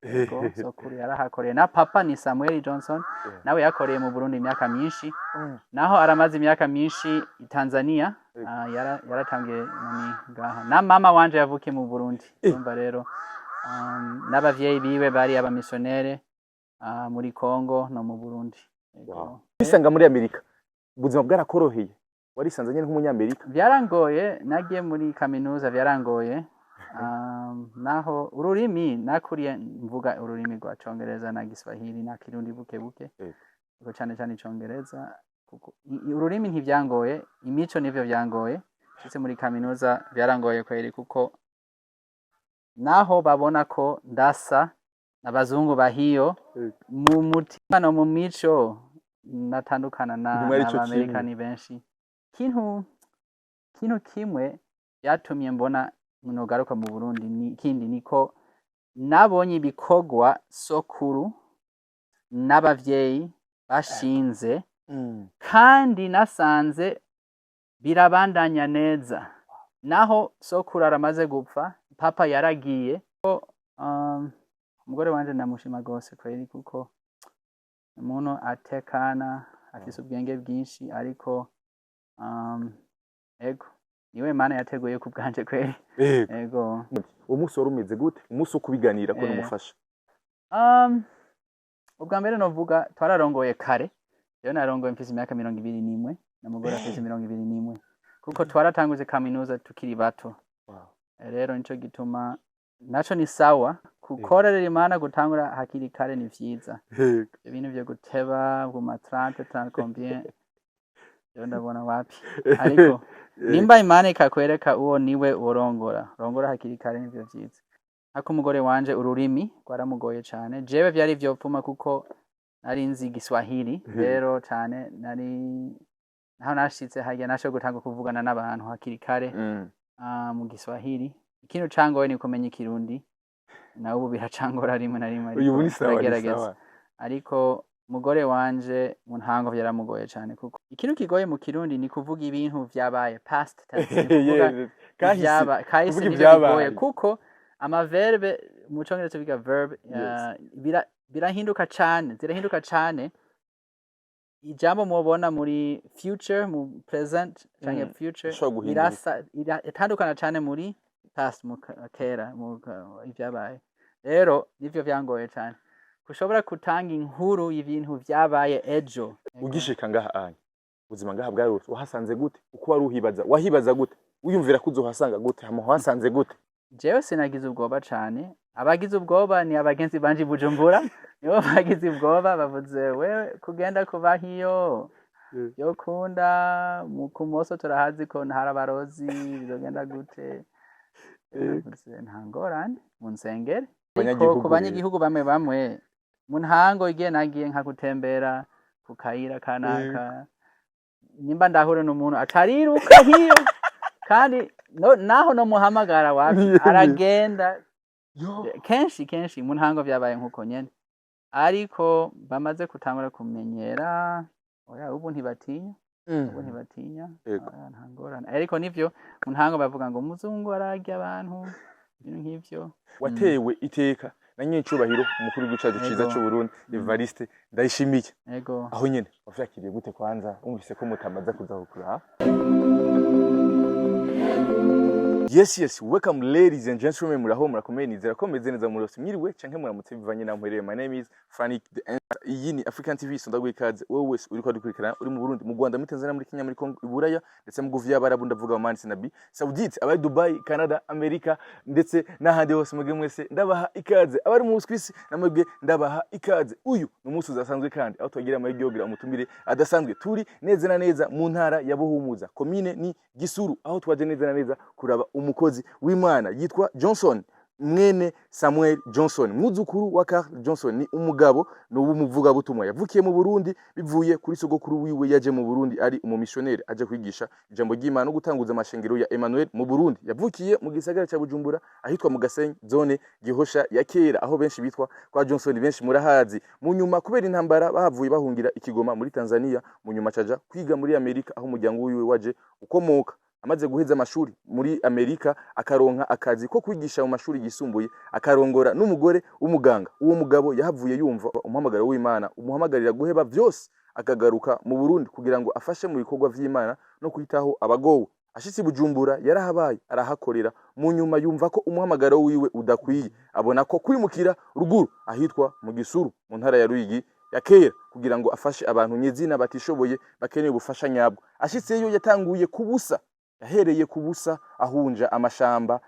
Yego, sokuru yarahakoreye, na papa ni Samuel Johnson, nawe yakoreye mu Burundi imyaka myinshi, naho aramaze imyaka myinshi i Tanzania. Yaratangiye nani ngaha, na mama wanje yavukiye mu Burundi. Urumva rero, n'abavyeyi biwe bari abamisiyonere muri Congo no mu Burundi. Yego. Wow. Wisanga muri Amerika, ubuzima bwarakoroheye? Warisanze nyene nk'umunyamerika? Byarangoye. Nagiye muri kaminuza, byarangoye. Naho ururimi nakuriye mvuga ururimi rwa Congereza na Giswahili na Kirundi buke buke, ariko cane cane Icongereza, kuko ururimi ntivyangoye, imico nivyo vyangoye. Nshitse muri kaminuza byarangoye kweri, kuko naho babona ko ndasa n'abazungu bahiyo, mu mutima no mu mico natandukana na Ntimwari ico kimwe. n'Abamerikani benshi. Kintu kimwe byatumye mbona nogaruka mu Burundi ni ikindi, niko nabonye ibikorwa sokuru n'abavyeyi bashinze, kandi nasanze birabandanya neza naho sokuru aramaze gupfa, papa yaragiye. Umugore wanje ndamushima gose kweri, kuko umuntu atekana, afise ubwenge bwinshi, ariko ego, niwe Mana yateguye ku bwanje kweri. Ego. Umunsi wari umeze gute, umunsi wo kubiganira ko n'umufasha? Ubwa mbere novuga twararongoye kare. Rero narongoye mfise imyaka 21, n'umugore afise 21, kuko twaratanguje kaminuza tukiri bato. Rero nico gituma naco ni sawa gukorera Imana, gutangura hakiri kare ni vyiza. Ibintu vyo guteba mu 30, 30 combien, rero ndabona wapi, ariko nimba Imana ikakwereka uwo niwe urongora, rongora hakiri kare, nivyo vyiza. Ariko umugore wanje ururimi rwaramugoye cane. Jewe vyari vyopfuma kuko nari nzi Igiswahili rero cane, nari naho nashitse harya nashoboye gutanga kuvugana n'abantu hakiri kare mu Giswahili. Ikintu cangoye ni kumenya Ikirundi, nawe ubu biracangora rimwe na rimwe, Uyu ariko ubu ni sawa, ni turagerageza. sawa. Ariko umugore wanje mu ntango vyaramugoye cane, kuko ikintu kigoye mu Kirundi ni kuvuga ibintu vyabaye, past tense, ni kuvuga Kahise. kahise. Kuvuga Nivyo ivyabaye. bigoye, kuko amaverbe, mu Congereza biga verb, birahinduka cane, zirahinduka cane. Ijambo mubona muri future, mu present canke future, Ishobora guhinduka. Irasa itandukana cane muri past, mu kera, mu ivyabaye. Rero nivyo vyangoye cane, kushobora gutanga inkuru y'ibintu vyabaye ejo. Ugishika ngaha anya, ubuzima ngaha bwarose, wahasanze gute? Uko wari uhibaza, wahibaza gute? Wiyumvira ko uzohasanga gute? Hama wahasanze gute? Jewe sinagize ubwoba cane. Abagize ubwoba ni abagenzi banje i Bujumbura, nibo bagize ubwoba, bavuze: "Wewe kugenda kuba hiyo yokunda mu kumoso, turahazi ko ntari abarozi, bizogenda gute?" Navuze: "Nta ngorane, munsengere." Ariko Abanyagihugu ku rero. banyagihugu bamwe bamwe mu ntango, igihe nagiye nka gutembera ku kayira kanaka, nimba ndahure n'umuntu acariruka hiyo, kandi no, naho no muhamagara wapi, aragenda. Yo. Kenshi kenshi mu ntango vyabaye nkuko nyene, ariko bamaze gutangura kumenyera, oya, ubu ntibatinya, ubu ntibatinya. Oya, nta ngorane. Ariko nivyo, mu ntango bavuga ngo umuzungu ararya abantu, ibintu nk'ivyo. Watewe iteka na nyenicubahiro umukuru w'igihugu cacu ciza c'Uburundi, Evariste Ndayishimiye. Aho nyene wavyakiriye gute kwanza, wumvise ko mutamaze kuza kukuraba? Yes, welcome ladies and gentlemen, muraho, murakomeye, nizera ko meze neza muri hose, mwiriwe canke muramutse bivanye naho muherereye. My name is Frank the Answer. Iyi ni African TV Sonda, ikaze wewe wese uriko adukurikirana, uri mu Burundi, mu Rwanda, muri Tanzania, muri Kenya, muri Congo, i Buraya ndetse mu bihugu vy'Abarabu, ndavuga Oman, Arabie Saoudite, abari Dubai, Canada, Amerika ndetse n'ahandi hose, mwebwe mwese ndabaha ikaze. Abari mu Busuwisi namwebwe ndabaha ikaze. Uyu ni umunsi udasanzwe kandi aho twagira amahirwe yo kugira umutumire adasanzwe. Turi neza na neza mu ntara ya Buhumuza, komine ni Gisuru, aho twaje neza na neza kuraba umukozi w'Imana yitwa Johnson mwene Samuel Johnson, mwuzukuru wa Carl Johnson. Ni umugabo, ni umuvugabutumwa, yavukiye mu Burundi bivuye kuri sogokuru wiwe yaje mu Burundi ari umumissionnaire, aje kwigisha ijambo ry'Imana no gutanguza amashengero ya Emmanuel mu Burundi. Yavukiye mu gisagara ca Bujumbura, ahitwa mu Gasenyi, zone Gihosha ya kera, aho benshi bitwa kwa Johnson, benshi murahazi. Mu nyuma, kubera intambara, bahavuye bahungira i Kigoma muri Tanzania. Mu nyuma caja kwiga muri Amerika, aho umuryango wiwe waje ukomoka. Amaze guheza amashuri muri Amerika, akaronka akazi ko kwigisha mu mashuri yisumbuye, akarongora n'umugore w'umuganga. Uwo mugabo yahavuye yumva umuhamagaro w'Imana umuhamagarira guheba vyose, akagaruka mu Burundi kugira ngo afashe mu bikorwa vy'Imana no kwitaho abagowe. Ashitse i Bujumbura yarahabaye, arahakorera. Mu nyuma yumva ko umuhamagaro wiwe udakwiye, abona ko kwimukira ruguru ahitwa mu Gisuru, mu ntara ya Ruyigi ya kera, kugira ngo afashe abantu nyezina batishoboye bakeneye ubufasha nyabwo. Ashitseyo yatanguye kubusa, yahereye ku busa, ahunja amashamba,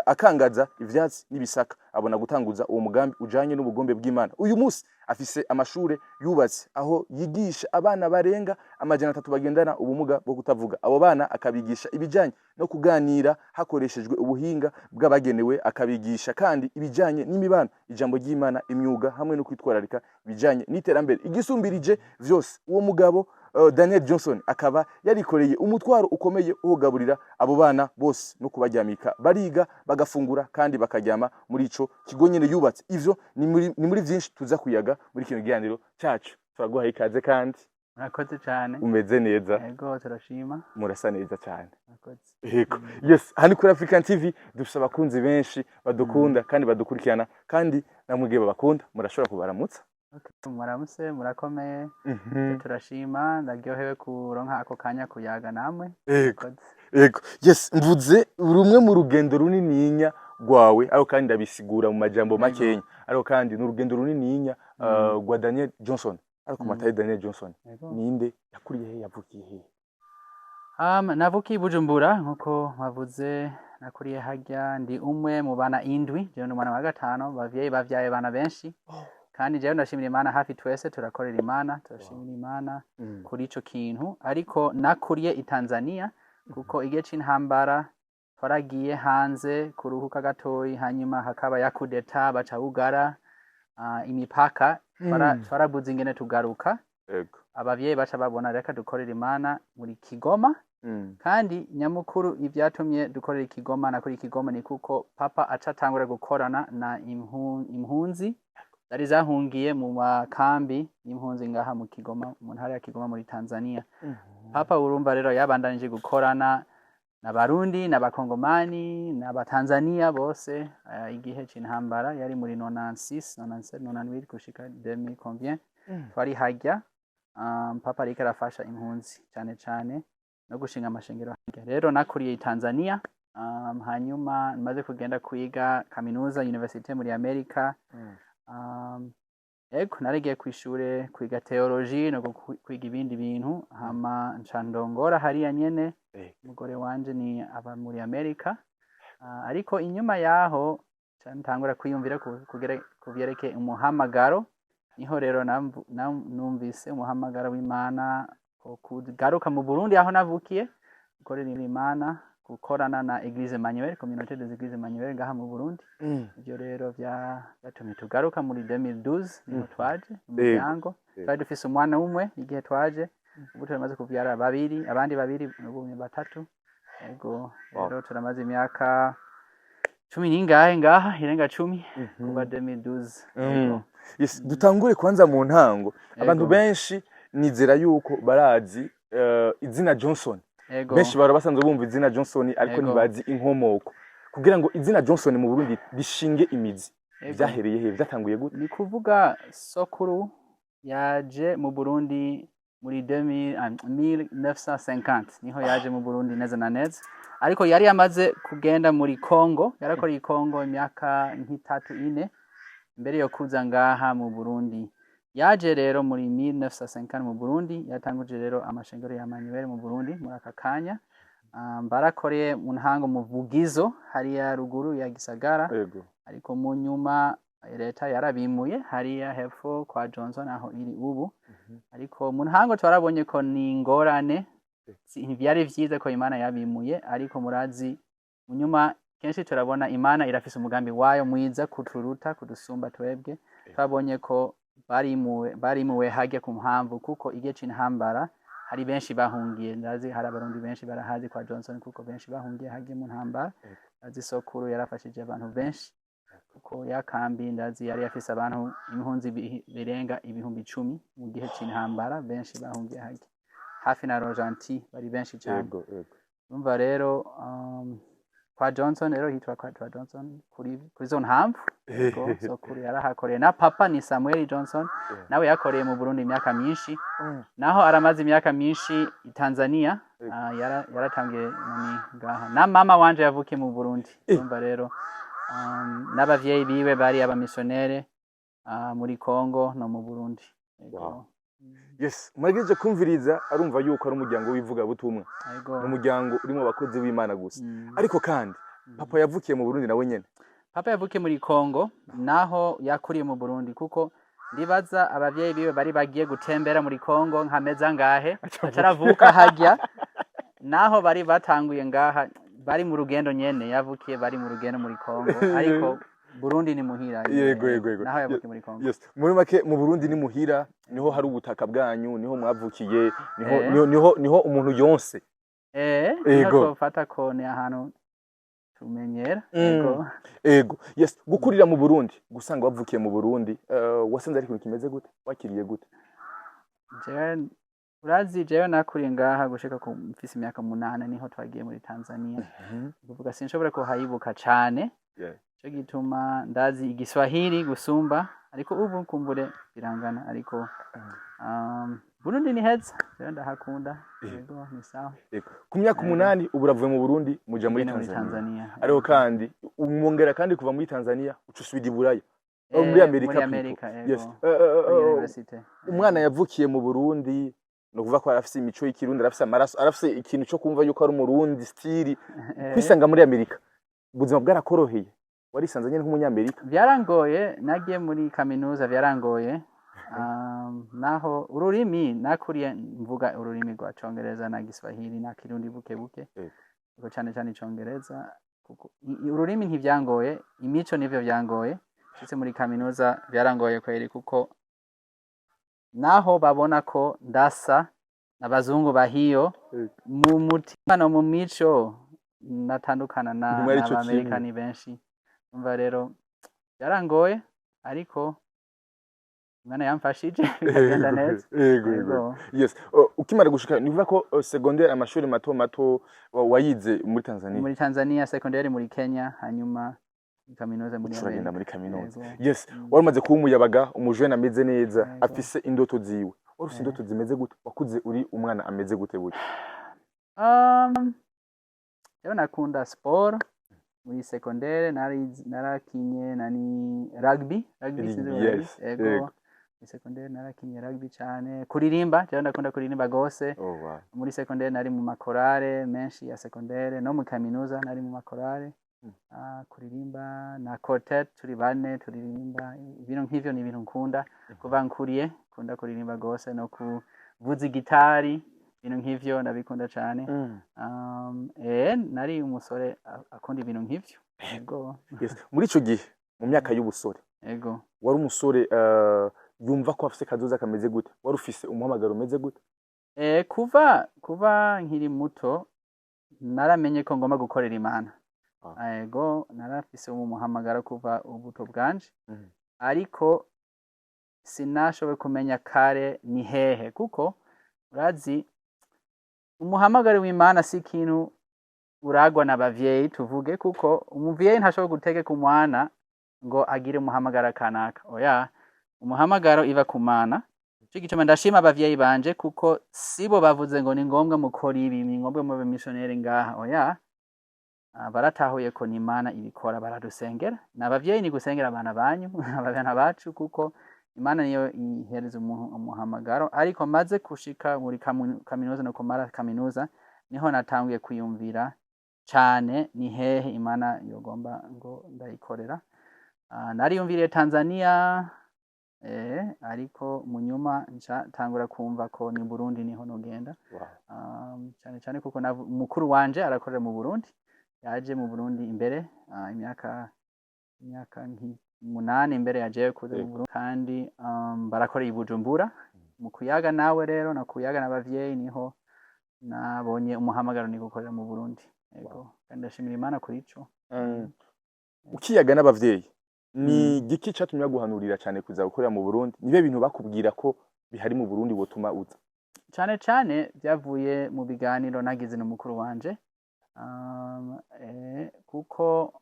akangaza ivyatsi n'ibisaka, abona gutanguza uwo mugambi ujanye n'ubugombe bw'Imana. Uyu munsi afise amashure yubatse aho yigisha abana barenga 300 bagendana ubumuga bwo kutavuga. Abo bana akabigisha ibijanye no kuganira hakoreshejwe ubuhinga bw'abagenewe, akabigisha kandi ibijanye n'imibano, ijambo ry'Imana, imyuga hamwe no kwitwararika ibijanye n'iterambere. Igisumbirije vyose, uwo mugabo Daniel Johnson akaba yarikoreye umutwaro ukomeye wo kugaburira abo bana bose no kubaryamika. Bariga, bagafungura kandi bakaryama muri ico kigo nyene yubatse. Ivyo ni muri vyinshi tuza kuyaga muri kino kiganiro cacu. Turaguhaye ikaze kandi. Murakoze cyane. Umeze neza? Yego, turashima. Murasa neza cyane. Murakoze. Yego, yes, hano kuri African TV dufise abakunzi benshi badukunda kandi badukurikirana, kandi namwe babakunda murashobora kubaramutsa. Okay. Muramutse, murakomeye? Turashima, ndaryohewe kuronka ako kanya kuyaga namwe. Yego. Murakoze. Yego, yes, mvuze rumwe mu rugendo runininya rwawe, ariko kandi ndabisigura mu majambo makenya, ariko kandi ni urugendo runininya rwa Daniel Johnson, ariko mataye Daniel Johnson ninde? Yakuriye he? Yavukiye he? Navukiye i Bujumbura nkuko bavuze, nakuriye harya, ndi umwe mu bana indwi, jewe ndi umwana wa gatanu, abavyeyi bavyaye abana benshi. Kandi jewe ndashimira Imana, hafi twese turakorera Imana, turashimira Imana kuri ico kintu. Ariko nakuriye i Tanzania kuko igihe c'intambara twaragiye hanze kuruhuka gatoyi, hanyuma hakaba ya kudeta, baca bugara imipaka, twarabuze ingene tugaruka. Abavyeyi baca babona reka dukorere Imana muri Kigoma. Kandi nyamukuru ivyatumye dukorera i Kigoma, nakuri Kigoma, ni kuko papa aca atangura gukorana na impunzi zari zahungiye mu makambi y'impunzi ngaha mu Kigoma, mu ntara ya Kigoma muri Tanzania. Papa urumva rero yabandanije gukorana n'Abarundi, n'Abakongomani, n'Abatanzania bose igihe c'intambara yari muri 96, 97, 98 gushika 2000 combien. Twari harya, papa ariko arafasha impunzi cane cane no gushinga amashengero harya. Rero nakuriye i Tanzania, hanyuma maze kugenda kwiga kaminuza, université muri Amerika. Ego, naragiye kw'ishure kwiga theology no kwiga ibindi bintu, hama nca ndongora hariya nyene. Umugore wanje ni aba muri Amerika. Ariko inyuma yaho nca ntangura kwiyumvira kuvyerekeye umuhamagaro. Niho rero numvise umuhamagaro w'Imana wo kugaruka mu Burundi aho navukiye, gukorera Imana, gukorana na Église Emmanuel, Communauté des Églises Emmanuel ngaha mu Burundi. Ivyo rero vyatumye tugaruka muri 2012, niho twaje umuryango. Twari dufise umwana umwe igihe twaje, ubu turamaze kuvyara babiri, abandi babiri, ubu ni batatu. Ego. Rero turamaze imyaka 10 n'ingahe ngaha, irenga 10 kuva 2012. Ego. Yes, dutangure kwanza mu ntango. Abantu benshi nizera yuko barazi izina Johnson. Benshi bara basanzwe bumva izina Johnson, ariko ntibazi inkomoko. Kugira ngo izina Johnson mu Burundi rishinge imizi, vyahereye he? Vyatanguye gute? Ni kuvuga sokuru yaje mu Burundi muri 2000, ah, 1950 niho yaje mu Burundi neza na neza, ariko yari yamaze kugenda muri Congo, yarakoreye i Congo imyaka nk'itatu ine mbere yo kuza ngaha mu Burundi. Yaje rero muri 1950 mu Burundi, yatanguje rero amashengero ya Emmanuel mu Burundi muri aka kanya. Barakoreye mu ntango mu Vugizo hariya ruguru ya Gisagara, ariko mu nyuma leta yarabimuye hariya hepfo kwa Johnson aho iri ubu. Ariko mu ntango twarabonye ko ni ingorane, ntivyari vyiza ko Imana yabimuye, ariko murazi mu nyuma kenshi turabona Imana irafise umugambi wayo mwiza kuturuta, kudusumba twebwe. Twabonye ko barimuwe harya ku mpamvu kuko igihe c'intambara hari benshi bahungiye. Ndazi hari Abarundi benshi barahazi kwa Johnson kuko benshi bahungiye harya mu ntambara. Ndazi sokuru yarafashije abantu benshi kuko yakambi ndazi yari afise abantu impunzi birenga 10,000 mu gihe c'intambara, benshi bahungiye harya hafi na Rojanti, bari benshi cane. Yego yego. Urumva rero kwa Johnson rero hitwa kwa Johnson kuri zo mpamvu. Yego, sokuru yarahakoreye, na papa ni Samuel Johnson, nawe yakoreye mu Burundi imyaka myinshi, naho aramaze imyaka myinshi i Tanzania. Yaratangiye nani ngaha, na mama wanje yavukiye mu Burundi. Urumva rero n'abavyeyi biwe bari abamisiyonere muri Congo no mu Burundi. Yego. Wow. Yes, muragejeje kumviriza, arumva yuko ari umuryango w'ivugabutumwa. Ni umuryango urimo abakozi b'Imana gusa. Ariko kandi papa yavukiye mu Burundi nawe nyene? Papa yavukiye muri Congo, naho yakuriye mu Burundi, kuko ndibaza abavyeyi biwe bari bagiye gutembera muri Congo nkameza ngahe, acaravuka hajya, naho bari batanguye ngaha, bari mu rugendo nyene, yavukiye bari mu rugendo muri Congo, ariko Burundi ni muhira. Yego. Naho yavukiye muri Congo. Yes, muri make mu Burundi ni muhira, niho hari ubutaka bwanyu, niho mwavukiye, niho niho umuntu yonse. Niho twofata ko ni ahantu tumenyera. Yego. Ego, yes, gukurira mu Burundi, gusanga wavukiye mu Burundi, wasanze ari ikintu kimeze gute? Wakiriye gute? Jewe urazi, jewe nakuriye ngaha gushika ku mfise imyaka 8, niho twagiye muri Tanzania. Kuvuga sinshobora kuhayibuka cane. Cyo gituma ndazi igiswahili gusumba, ariko ubu kumbure birangana, ariko Burundi ni heza, jewe ndahakunda. Yego, ni sawa. Ego. Ku myaka 8 ubu uravuye mu Burundi, muja muri Tugenda muri Tanzania. Tanzania. Ariko kandi umwongera kandi kuva muri Tanzania uca usubira i Buraya. Oh, muri Amerika Muri plutôt. Amerika, yego. Muri university. Umwana yavukiye mu Burundi, ni ukuvuga ko arafise imico y'ikirundi, arafise amaraso, arafise ikintu cyo kumva yuko ari umurundi stili. Kwisanga muri Amerika, ubuzima bwarakoroheye? Warisanze nyene nk'umunyamerika? Byarangoye, nagiye muri kaminuza byarangoye. Naho ururimi nakuriye mvuga ururimi rwa Congereza na Giswahili na Kirundi buke buke. Ariko cane cane Icongereza, kuko ururimi ntivyangoye, imico nivyo vyangoye. Nshitse muri kaminuza byarangoye kweri, kuko naho babona ko ndasa n'abazungu bahiyo, mu mutima no mu mico natandukana na Ntimwari ico kimwe. n'Abamerikani benshi. Umva rero byarangoye, ariko Imana yamfashije bikagenda neza. Yego. Yego. Yes. Ukimara gushika, ni ukuvuga ko secondaire, amashuri mato mato, wayize muri Tanzania? Muri Tanzania, secondaire muri Kenya, hanyuma kaminuza muri Uca uragenda Amerika. muri kaminuza. Yego. Yes, wari umaze kuba umuyabaga, umujene ameze neza, afise indoto ziwe. Wari ufise indoto zimeze gute? Wakuze uri umwana ameze gute burya? Rero nakunda sport. Muri secondaire narakinye nani rugby, rugby, sinzi Rugby, rugby. Yes. Yego. Yego. Muri secondaire narakinye rugby cyane. Kuririmba, rero ndakunda kuririmba gose. Muri secondaire nari mu makorale menshi ya secondaire, no mu kaminuza nari mu makorale. Kuririmba na quartet, turi bane turirimba. Ibintu nk'ivyo ni ibintu nkunda kuva nkuriye, nkunda kuririmba gose no kuvuza igitari, ibintu nk'ivyo ndabikunda cyane. Nari umusore akunda ibintu nk'ivyo, yego. Yes. Muri ico gihe, mu myaka y'ubusore, wari umusore yumva ko afise kazoza kameze gute? Wari ufise umuhamagaro umeze gute? Kuva nkiri muto naramenye ko ngomba gukorera Imana. Yego, narafise umuhamagaro kuva ubuto bwanje, ariko sinashoboye kumenya kare ni hehe, kuko urazi umuhamagaro w'Imana si ikintu uragwa n'abavyeyi, tuvuge, kuko umuvyeyi ntashobora gutegeka umwana ngo agire umuhamagaro kanaka. Oya, umuhamagaro iva ku Mana. Ico gituma ndashima abavyeyi banje, kuko sibo bavuze ngo ni ngombwa mukora ibi, ni ngombwa mube missionnaire ngaha. Oya. Baratahuye ko ni Imana ibikora, baradusengera. N'abavyeyi ni gusengera abana banyu, abana bacu, kuko Imana niyo ihereza umuntu umuhamagaro. Ariko maze kushika muri kaminuza no kumara kaminuza, niho natanguye kwiyumvira cane ni hehe Imana yogomba ngo ndayikorera. Nariyumviriye Tanzania, ariko mu nyuma nca tangura kumva ko ni Burundi niho nogenda. Cane cane kuko mukuru wanje arakorera mu Burundi, yaje mu Burundi imbere imyaka 8 imbere yaje kuza mu Burundi, kandi barakorera i Bujumbura. Mu kuyaga nawe rero no kuyaga n'abavyeyi, niho nabonye umuhamagaro ni gukorera mu Burundi. Yego, kandi ndashimira Imana kuri ico. Ukiyaga n'abavyeyi, ni giki catumye baguhanurira cane kuza gukorera mu Burundi? Nibe bintu bakubwira ko bihari mu Burundi wotuma uza? Cane cane byavuye mu biganiro nagize n'umukuru wanje. Kuko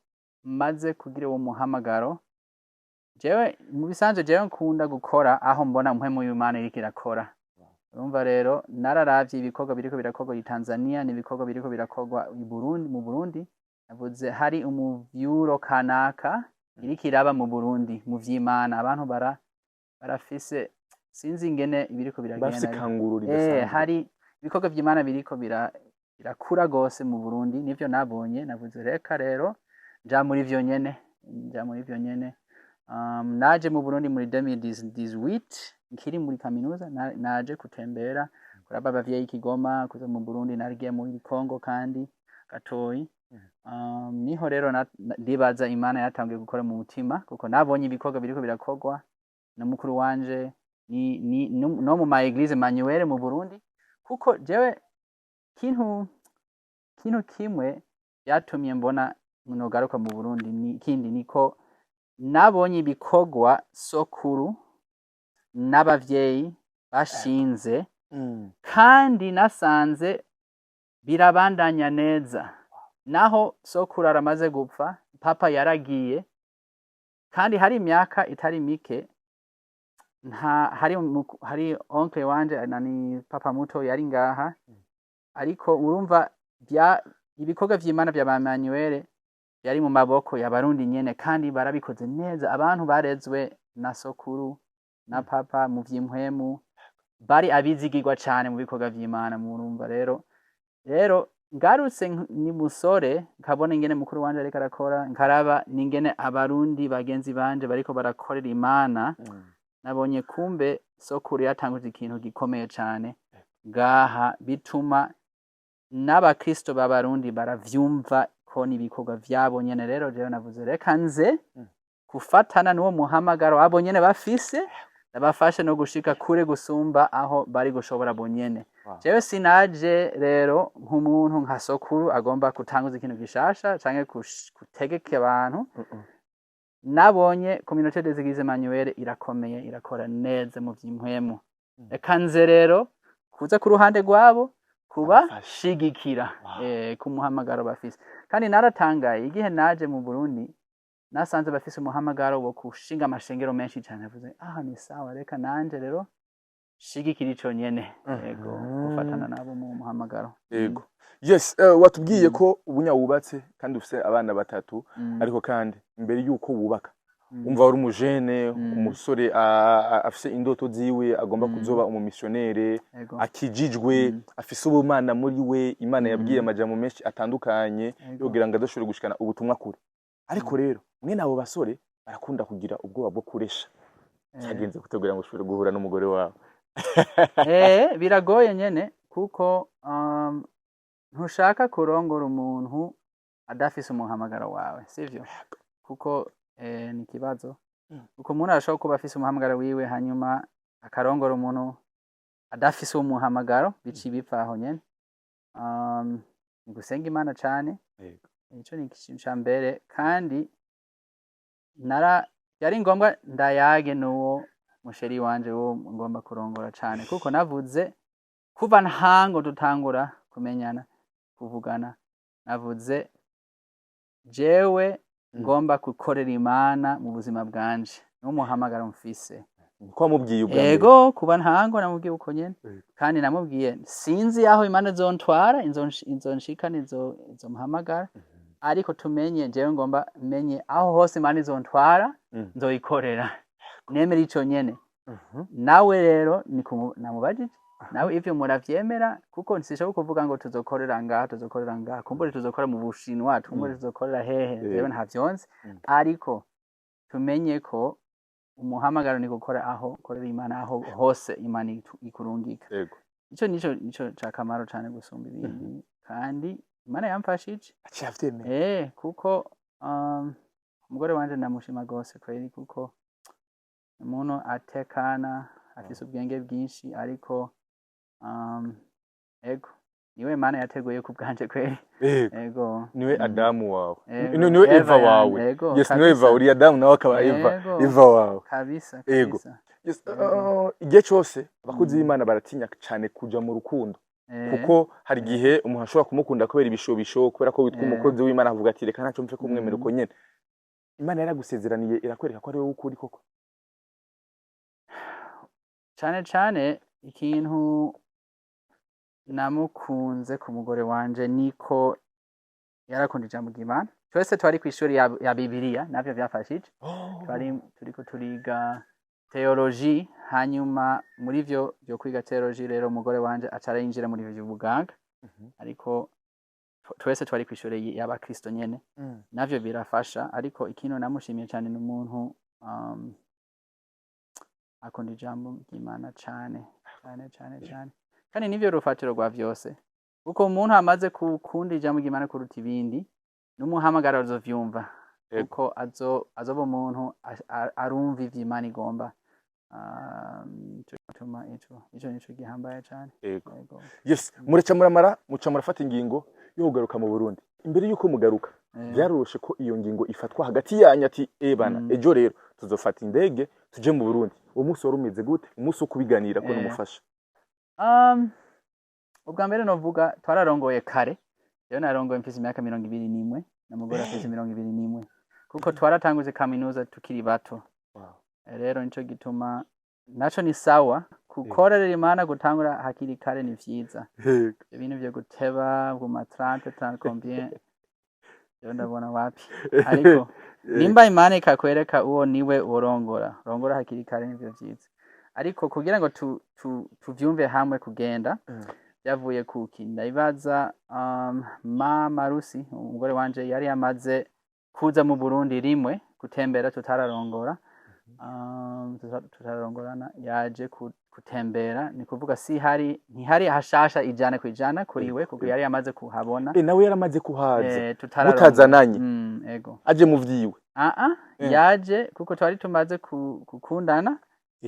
maze kugira uwo muhamagaro, jewe mu bisanzwe jewe nkunda gukora aho mbona mpwemu y'Imana iriko irakora. Urumva rero, nararavye ibikorwa biriko birakorwa i Tanzania n'ibikorwa biriko birakorwa i Burundi. Mu Burundi navuze hari umuvyuro kanaka iriko iraba mu Burundi mu vy'Imana. Abantu barafise, sinzi ingene ibiriko bafise biragenda. Ikanguro ridasanzwe. Hari ibikorwa vy'Imana biriko birakura gose mu Burundi. Nivyo nabonye, navuze reka rero nja muri vyo nyene, nja muri vyo nyene. Naje mu Burundi muri 2018 nkiri muri kaminuza. Naje gutembera, kuraba abavyeyi i Kigoma, kuza mu Burundi. Narigiye muri Congo kandi gatoyi. Niho rero ndibaza Imana yatanguye gukora mu mutima, kuko nabonye ibikorwa biriko birakorwa na mukuru wanje ni no mu ma église Emmanuel mu Burundi. Kuko jewe kintu kimwe byatumye mbona nogaruka mu Burundi ni ikindi, niko nabonye ibikorwa sokuru n'abavyeyi bashinze, kandi nasanze birabandanya neza naho sokuru aramaze gupfa, papa yaragiye, kandi hari imyaka itari mike nta hari oncle wanje, nani, papa muto yari ngaha. Ariko urumva bya ibikorwa vy'Imana vya ba Emmanuel yari mu maboko y'Abarundi nyene, kandi barabikoze neza. Abantu barezwe na sokuru na papa mu vy'impwemu bari abizigirwa cane mu bikorwa vy'Imana. Murumva rero ngarutse ni musore, nkabona ingene mukuru wanje ariko arakora, nkaraba n'ingene Abarundi bagenzi banje bariko barakorera Imana. Nabonye kumbe sokuru yatanguje ikintu gikomeye cane ngaha, bituma n'Abakristo b'Abarundi baravyumva ko n'ibikorwa vyabo nyene. Rero jewe navuze reka nze gufatana n'uwo muhamagaro abo nyene bafise, ndabafashe no gushika kure gusumba aho bari gushobora bonyene. Jewe sinaje rero nk'umuntu nka sokuru agomba gutanguza ikintu gishasha canke gutegeka abantu. Nabonye Communauté des Églises Emmanuel irakomeye, irakora neza mu vy'impwemu. Reka nze rero kuza ku ruhande rwabo kubashigikira ku muhamagaro bafise. Kandi naratangaye igihe naje mu Burundi, nasanze bafise umuhamagaro wo gushinga amashengero menshi cane. Navuze aha ni sawa, reka nanje rero shigikira ico nyene. Yego, gufatana nabo mu muhamagaro. Yego, yes, watubwiye ko ubunya wubatse kandi ufise abana batatu. Ariko kandi imbere yuko wubaka, umva wari umujene, umusore afise indoto ziwe, agomba kuzoba umumissionnaire, akijijwe, afise ubumana muri we, Imana yabwiye amajambo menshi atandukanye, yogira ngo adashobore gushikana ubutumwa kure. Ariko rero mwene abo basore barakunda kugira ubwoba bwo kuresha. Cyagenze kutegura ngo ushobore guhura n'umugore wawe? Biragoye nyene, kuko ntushaka kurongora umuntu adafise umuhamagaro wawe, sivyo? Kuko ni ikibazo, kuko umuntu arashobora kuba afise umuhamagaro wiwe, hanyuma akarongora umuntu adafise uwo muhamagaro, bica bipfa aho nyene. Ni gusenga Imana cane. Ico ni ikintu ca mbere. Kandi nara yari ngombwa ndayage n'uwo mu chérie wanje, wo ngomba kurongora cane, kuko navuze kuva ntango dutangura kumenyana, kuvugana, navuze jewe ngomba gukorera Imana mu buzima bwanje, n'umuhamagaro mfise. Ko wamubwiye ubwa mbere? Ego, kuba ntango namubwiye uko nyene. Kandi namubwiye sinzi aho Imana izontwara, izonshikana, izompamagara, ariko tumenye jewe ngomba menye aho hose Imana izontwara, nzoyikorera, nemera ico nyene. Nawe rero namubajije nawe ivyo muravyemera, kuko nsishobora kuvuga ngo tuzokorera ngaha, tuzokorera ngaha, kumbure tuzokora mu Bushinwa, kumbure tuzokorera hehe, jewe ntavyonzi. Ariko tumenye ko umuhamagaro ni gukora aho korera Imana aho hose Imana ikurungika. Ico nico cakamaro cane gusumba ibindi, kandi Imana yamfashije. Aciye avyemera? Kuko umugore wanje ndamushima gose kweri, kuko umuntu atekana, afise ubwenge bwinshi, ariko ego, niwe Imana yateguye ku bwanje kweri. Ego. Niwe Adamu wawe? Ego. Niwe Eva Eva wawe? yanje, ego. Yes, niwe Eva. Kabisa. Uri Adamu, nawe akaba Eva. Ego. Eva wawe. Kabisa. Ego. Kabisa. Yes, Ego. igihe cyose abakozi b'Imana baratinya cyane kuja mu rukundo. Kuko hari igihe umuntu ashobora kumukunda kubera ibishobisho, kubera ko witwa umukozi w'Imana, avuga ati: "Reka ntacyo mfe kumwemera uko nyene." Imana yaragusezeraniye, irakwereka ko ari wowe ukuri koko? Cane cane ikintu namukunze ku mugore wanje niko yarakunda ijambo ry'Imana. Twese twari kw'ishuri ya Bibiliya, navyo vyafashije. Twari turiko turiga theology, hanyuma muri vyo vyo kwiga theology rero umugore wanje aca arinjira muri ivyo vy'ubuganga. Ariko twese twari kw'ishuri y'abakristo nyene, navyo birafasha. Ariko ikintu namushimiye cane ni umuntu akunda ijambo ry'Imana cane cane cane cane, kandi nivyo rufatiro rwa vyose, kuko umuntu amaze gukunda ijambo ry'Imana kuruta ibindi, n'umuhamagaro azovyumva. Kuko azoba umuntu arumva ivyo Imana igomba. Ico gituma ico nico gihambaye cane. Yego. Yes, muraca muramara, muca murafata ingingo yo kugaruka mu Burundi. Imbere yuko mugaruka, byaroroshe ko iyo ngingo ifatwa hagati yanyu, ati: "Ebana, ejo rero tuzofata indege tuje mu Burundi"? Uwo munsi wari umeze gute, umunsi wo kubiganira ko n'umufasha? Ubwa mbere novuga twararongoye kare. Rero narongoye mfise imyaka 21, n'umugore afise 21, kuko twaratanguje kaminuza tukiri bato. Rero nico gituma naco ni sawa gukorera Imana, gutangura hakiri kare ni vyiza. Ibintu vyo guteba mu ma 30, 30 combien, rero ndabona wapi. Ariko nimba Imana ikakwereka uwo niwe urongora, rongora hakiri kare, nivyo vyiza. Ariko kugira ngo tuvyumve hamwe kugenda, byavuye kuki? Ndabibaza mama Rusi, umugore wanje, yari yamaze kuza mu Burundi rimwe gutembera tutararongora, tutararongorana. Yaje gutembera, ni kuvuga si hari ntihari hashasha 100% kuri we, kuko yari yamaze kuhabona. Nawe yaramaze kuhaza? Tutararongora. Mutazananye? Ego. Aje mu vyiwe? Ah, yaje kuko twari tumaze gukundana,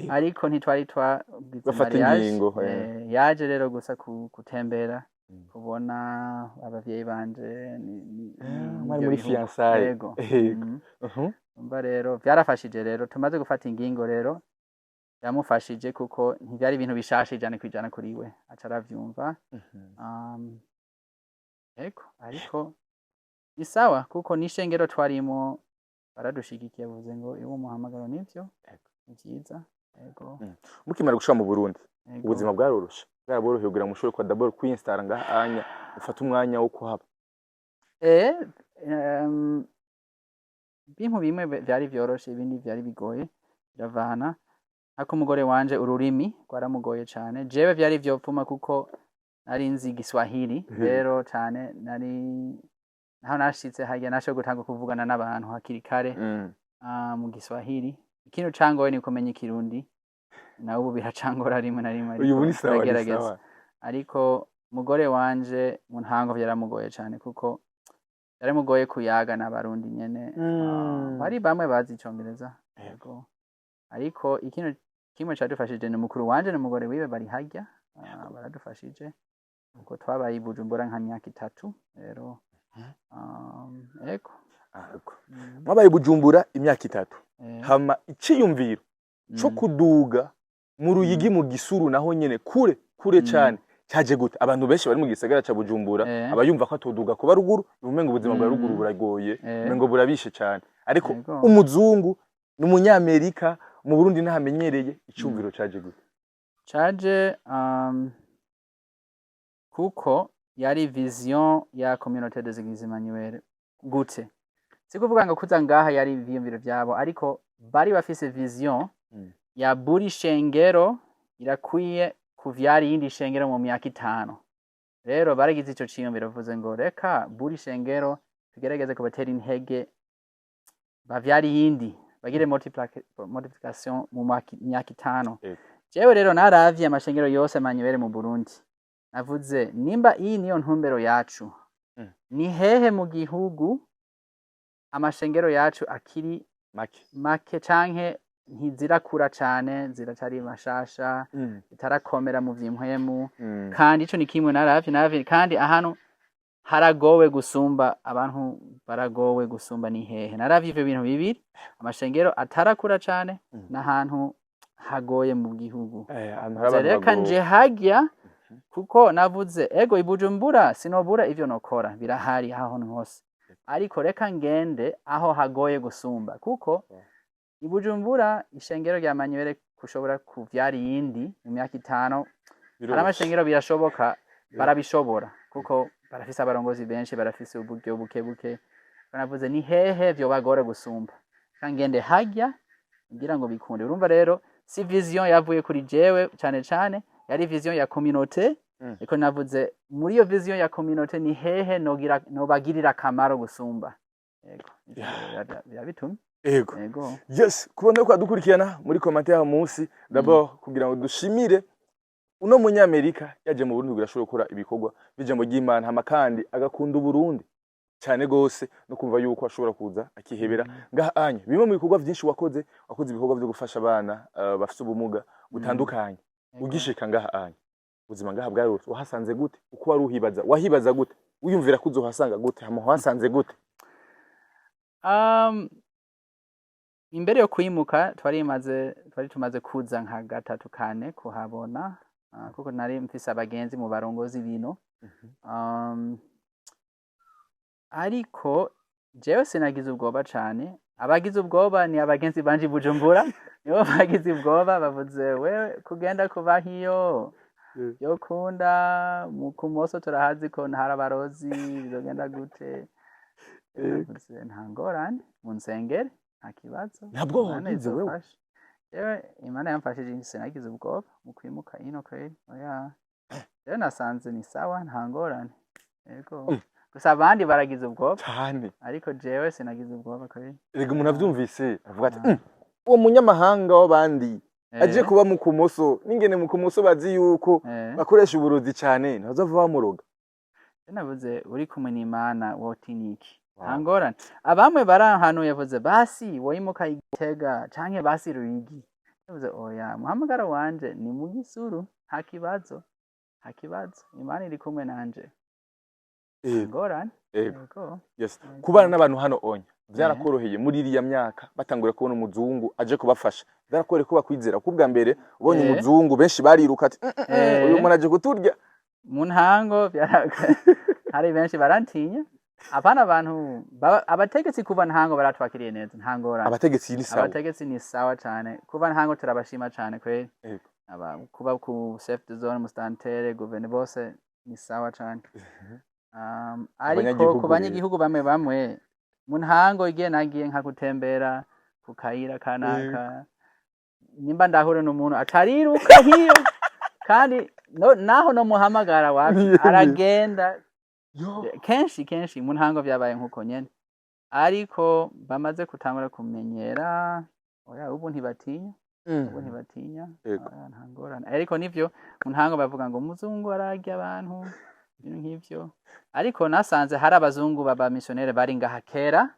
ariko ntitwari twagize Bafata mariage. ingingo. Yaje rero gusa gutembera, kubona abavyeyi banje Mwari n'ivyo muri bihugu. fiançailles? Yego. Umva rero byarafashije. Rero tumaze gufata ingingo rero yamufashije, kuko ntibyari ibintu bishasha 100% kuri we, aca aravyumva. Ego, ariko ni sawa kuko n'ishengero twarimo baradushigikiye, bavuze ngo iwo muhamagaro nivyo, ni vyiza, ego. Mukimara gushika mu Burundi, Ego. ubuzima bwaroroshe, bwaraboroheye kugira ngo mushobore kwa d'abord kwinstara ngaha anya, ufate umwanya wo kuhaba? Ibintu bimwe vyari vyoroshe, ibindi vyari bigoye, biravana. Ariko umugore wanje ururimi rwaramugoye cane. Jewe vyari vyopfuma kuko nari nzi Igiswahili. Rero cane nari naho nashitse harya nashoboye gutanga kuvugana n'abantu hakiri kare mu Giswahili. Ikintu cangoye ni kumenya Ikirundi, nawe ubu biracangora rimwe na rimwe, Uyu ariko ni sawa, ni turagerageza. sawa. Ariko umugore wanje mu ntango vyaramugoye cane, kuko yaramugoye kuyaga n'Abarundi nyene. Bari bamwe bazi Icongereza, yego. Ariko ikintu kimwe cadufashije ni mukuru wanje n'umugore wiwe bari harya, baradufashije kuko twabaye i Bujumbura nka myaka 3 rero, ego. Ego. Mwabaye i Bujumbura imyaka 3, hama iciyumviro co kuduga mu Ruyigi, mu Gisuru, naho nyene kure kure cane, cyaje gute? Abantu benshi bari mu gisagara ca Bujumbura aba yumva ko atoduga kuba ruguru, umengo ubuzima bwa ruguru buragoye, umengo burabishe cane. Ariko umuzungu n'umunyamerika mu Burundi ntahamenyereye. Icumviro caje gute? Caje kuko yari vision ya Communauté des Églises Emmanuel. Gute? Si kuvuga ngo kuza ngaha yari ivyiyumviro vyabo, ariko bari bafise vision ya buri shengero irakwiye kuvyara iyindi shengero mu myaka 5. Rero baragize ico ciyumviro, bavuze ngo reka buri shengero tugerageze kubatera intege bavyara iyindi, bagire multiplication mu myaka 5. Jewe rero naravye amashengero yose Emmanuel mu Burundi, navuze nimba iyi niyo ntumbero yacu, ni hehe mu gihugu amashengero yacu akiri make? Make canke ntizirakura cane, ziracari mashasha, zitarakomera mu vy'impwemu. Kandi ico ni kimwe naravye. Kandi ahantu haragowe gusumba, abantu baragowe gusumba ni hehe? Naravye ivyo bintu bibiri, amashengero atarakura cane n'ahantu hagoye mu gihugu. Ahantu hari abantu Reka bagowe. nje harya. Kuko navuze ego, i Bujumbura sinobura ivyo nokora, birahari aho hose, ariko reka ngende aho hagoye gusumba, kuko i Bujumbura ishengero rya Manuel kushobora kuvyara iyindi mu myaka 5, hari amashengero birashoboka, barabishobora kuko barafise abarongozi benshi, barafise uburyo buke buke. Navuze ni hehe vyobagora gusumba? Reka ngende harya kugira ngo bikunde. Urumva rero si vision yavuye kuri jewe cane cane, yari vision ya communauté. Ariko navuze muri iyo vision ya communauté ni hehe nogira nobagirira akamaro gusumba. Yego, ivyo birabitumye. Yego. Yes, kubona ko dukurikirana muri commentaire munsi, d'abord kugira ngo dushimire uno munyamerika yaje mu Burundi kugira ashobore gukora ibikorwa by'ijambo ry'Imana, hama kandi agakunda Uburundi cyane gose, no kumva yuko ashobora kuza akihebera ngaha anya. Bimwe mu bikorwa byinshi wakoze, wakoze ibikorwa byo gufasha abana bafite ubumuga butandukanye. Ugishika ngaha anya, ubuzima ngaha bwarose, wahasanze gute? Uko wari uhibaza, wahibaza gute? Wiyumvira ko uzohasanga gute? Hama wahasanze gute? Imbere yo kwimuka twari tumaze kuza nka gatatu kane kuhabona, kuko nari mfise abagenzi mu barongozi bino. Ariko jewe sinagize ubwoba cane. Abagize ubwoba ni abagenzi banje i Bujumbura, nibo bagize ubwoba, bavuze: "Wewe kugenda kuba hiyo yokunda mu kumoso, turahazi ko ntari abarozi, bizogenda gute?" Navuze: "Nta ngorane, munsengere, nta kibazo." Ntabwo Imana wagize wewe? izofasha. Jewe Imana yamfashije, sinagize ubwoba mu kwimuka ino kweri, oya. Rero nasanze ni sawa, nta ngorane, yego. Gusa abandi baragize ubwoba. Cyane. Ariko jewe sinagize ubwoba kweri. Erega umuntu avyumvise avuga ati: "Uwo munyamahanga w'abandi aje kuba mu kumoso, n'ingene mu kumoso bazi yuko bakoresha uburozi cyane, ntazava bamuroga." Navuze: "Uri kumwe n'Imana wotinya iki? Nta ngorane." Abamwe baranhanuye, yavuze: "Basi woyimuka Igitega canke basi Ruyigi." Yavuze: "Oya, muhamagaro wanje ni mu Gisuru, nta kibazo, nta kibazo, Imana iri kumwe nanje, nta ngorane." Yego. Yes. Yego. Kubana n'abantu hano onya byarakoroheye muri iriya myaka batangura kubona umuzungu aje kubafasha? Byarakoroheye ko bakwizera? Kuko ubwa mbere ubonye umuzungu benshi bariruka ati: uyu muntu aje kuturya." Mu ntango hari benshi barantinya, apana abantu abategetsi kuva ntango baratwakiriye neza, nta ngorane. Abategetsi ni sawa. Abategetsi ni sawa cane, kuva ntango turabashima cane kweri. Aba kuba ku chef de zone, mustantere, guverne, bose ni sawa cane. Ariko Abanyagihugu ku rero. banyagihugu bamwe bamwe mu ntango, igihe nagiye nka gutembera ku kayira kanaka, nimba ndahure n'umuntu acariruka hiyo, kandi no, naho no muhamagara wapi, aragenda. Yo. Kenshi kenshi mu ntango vyabaye nkuko nyene, ariko bamaze kutangura kumenyera, oya, ubu ntibatinya, ubu ntibatinya. Oya, nta ngorane. Ariko nivyo, mu ntango bavuga ngo umuzungu ararya abantu, ibintu nk'ivyo. Ariko nasanze hari abazungu baba missionnaire bari ngaha kera,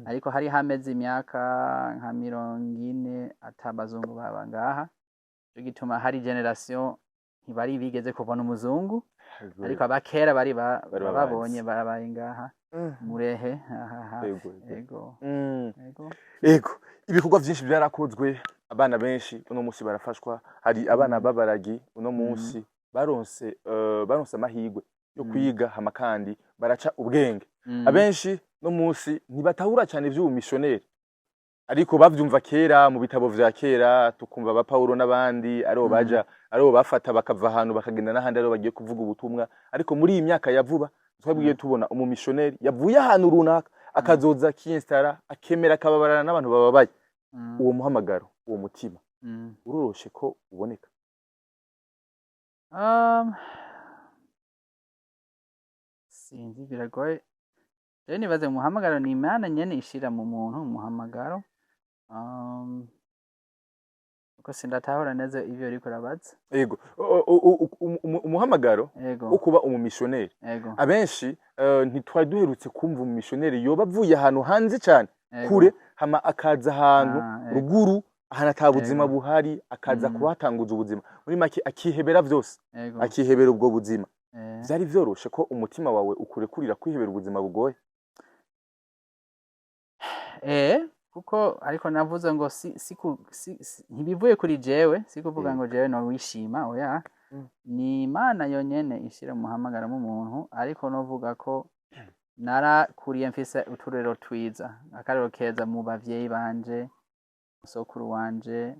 ariko hari hameze imyaka nka 40 ata abazungu baba ngaha. Nico gituma hari generation ntibari bigeze kubona umuzungu, ariko abakera bari Bari babonye babazi. barabaye ngaha murehe aha hafi. Yego. Ego. Ego. Ego, ibikorwa byinshi byarakozwe, abana benshi uno munsi barafashwa. Hari abana b'abaragi uno munsi baronse amahirwe yo kwiga, hama kandi baraca ubwenge. Abenshi no munsi ntibatahura cyane ivy'ubumissionnaire, ariko bavyumva kera mu bitabo vya kera, tukumva ba Paulo n'abandi aribo baja, aribo bafata bakava ahantu bakagenda n'ahandi, aribo bagiye kuvuga ubutumwa. Ariko muri iyi myaka ya vuba twabwiye tubona umumissionnaire yavuye ahantu runaka akazoza akiinstara, akemera akababarana n'abantu bababaye. Uwo muhamagaro, uwo mutima uroroshe ko uboneka? Sinzi, biragoye. Rero nibaze umuhamagaro ni Imana nyene ishira mu muntu umuhamagaro. Uko sindatahura neza ivyo uriko urabaza. Yego, umuhamagaro wo kuba umumissionnaire. Abenshi ntitwari duherutse kumva umumissionnaire yoba avuye ahantu hanze cyane kure, hama akaza ahantu ruguru, ahantu ata buzima buhari, akaza kuhatanguza ubuzima, muri make akihebera vyose, akihebera ubwo buzima. Vyari vyoroshe ko umutima wawe ukurekurira kwihebera ubuzima bugoye? Kuko ariko navuze ngo si, si, ku, si, si, ntibivuye kuri jewe, si kuvuga ngo jewe no wishima, oya. Ni Imana yonyene ishira umuhamagaro mu muntu, ariko novuga ko narakuriye mfise uturero twiza, akarero keza mu bavyeyi banje, sokuru wanje.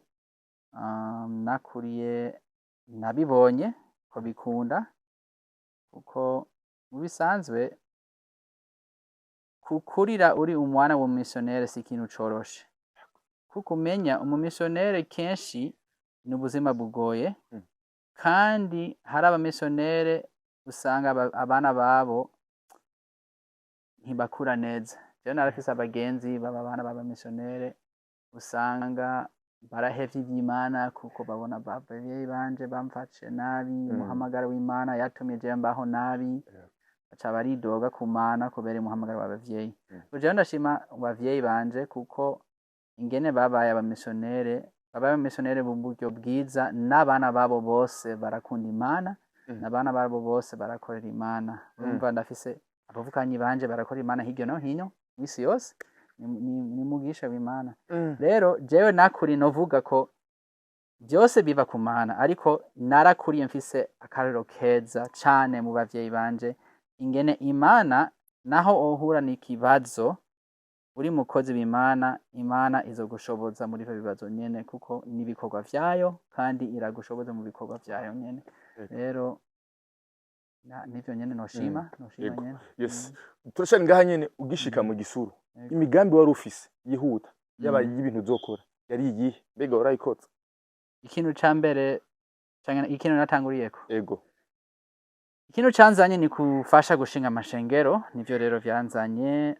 Nakuriye nabibonye ko bikunda, kuko mu bisanzwe kukurira uri umwana w'umumisiyonere si ikintu coroshe, kuko umenya umumisiyonere kenshi ni ubuzima bugoye. Kandi hari abamisiyonere usanga abana babo ntibakura neza. Jewe narafise abagenzi baba abana b'abamisiyonere, usanga barahevye ivy'Imana kuko babona abavyeyi banje bamfashe nabi, umuhamagaro w'Imana yatumye jewe mbaho nabi, baca baridoga ku Mana kubera umuhamagaro w'abavyeyi. Jewe ndashima abavyeyi banje kuko ingene babaye abamisiyonere, babaye abamisiyonere mu buryo bwiza, n'abana babo bose barakunda Imana, n'abana babo bose barakorera Imana. Urumva ndafise abavukanyi banje barakora Imana hirya no hino mw'isi yose, ni mugisha w'Imana. Rero jewe nakuri novuga ko byose biva ku Mana, ariko narakuriye mfise akarero keza cane mu bavyeyi banje, ingene Imana naho ohura n'ikibazo uri mukozi w'Imana, Imana izogushoboza muri ivyo bibazo nyene, kuko ni ibikorwa vyayo kandi iragushoboza mu bikorwa vyayo nyene. Rero nivyo nyene noshima nyene. Yes, turashaka ngaha nyene ugishika mu Gisuru, imigambi wari ufise yihuta yaba y'ibintu uzokora yari iyihe? Mbega warayikotse? Ikintu ca mbere canke ikintu natanguriyeko, Ego. ikintu canzanye ni kufasha gushinga amashengero, nivyo rero vyanzanye.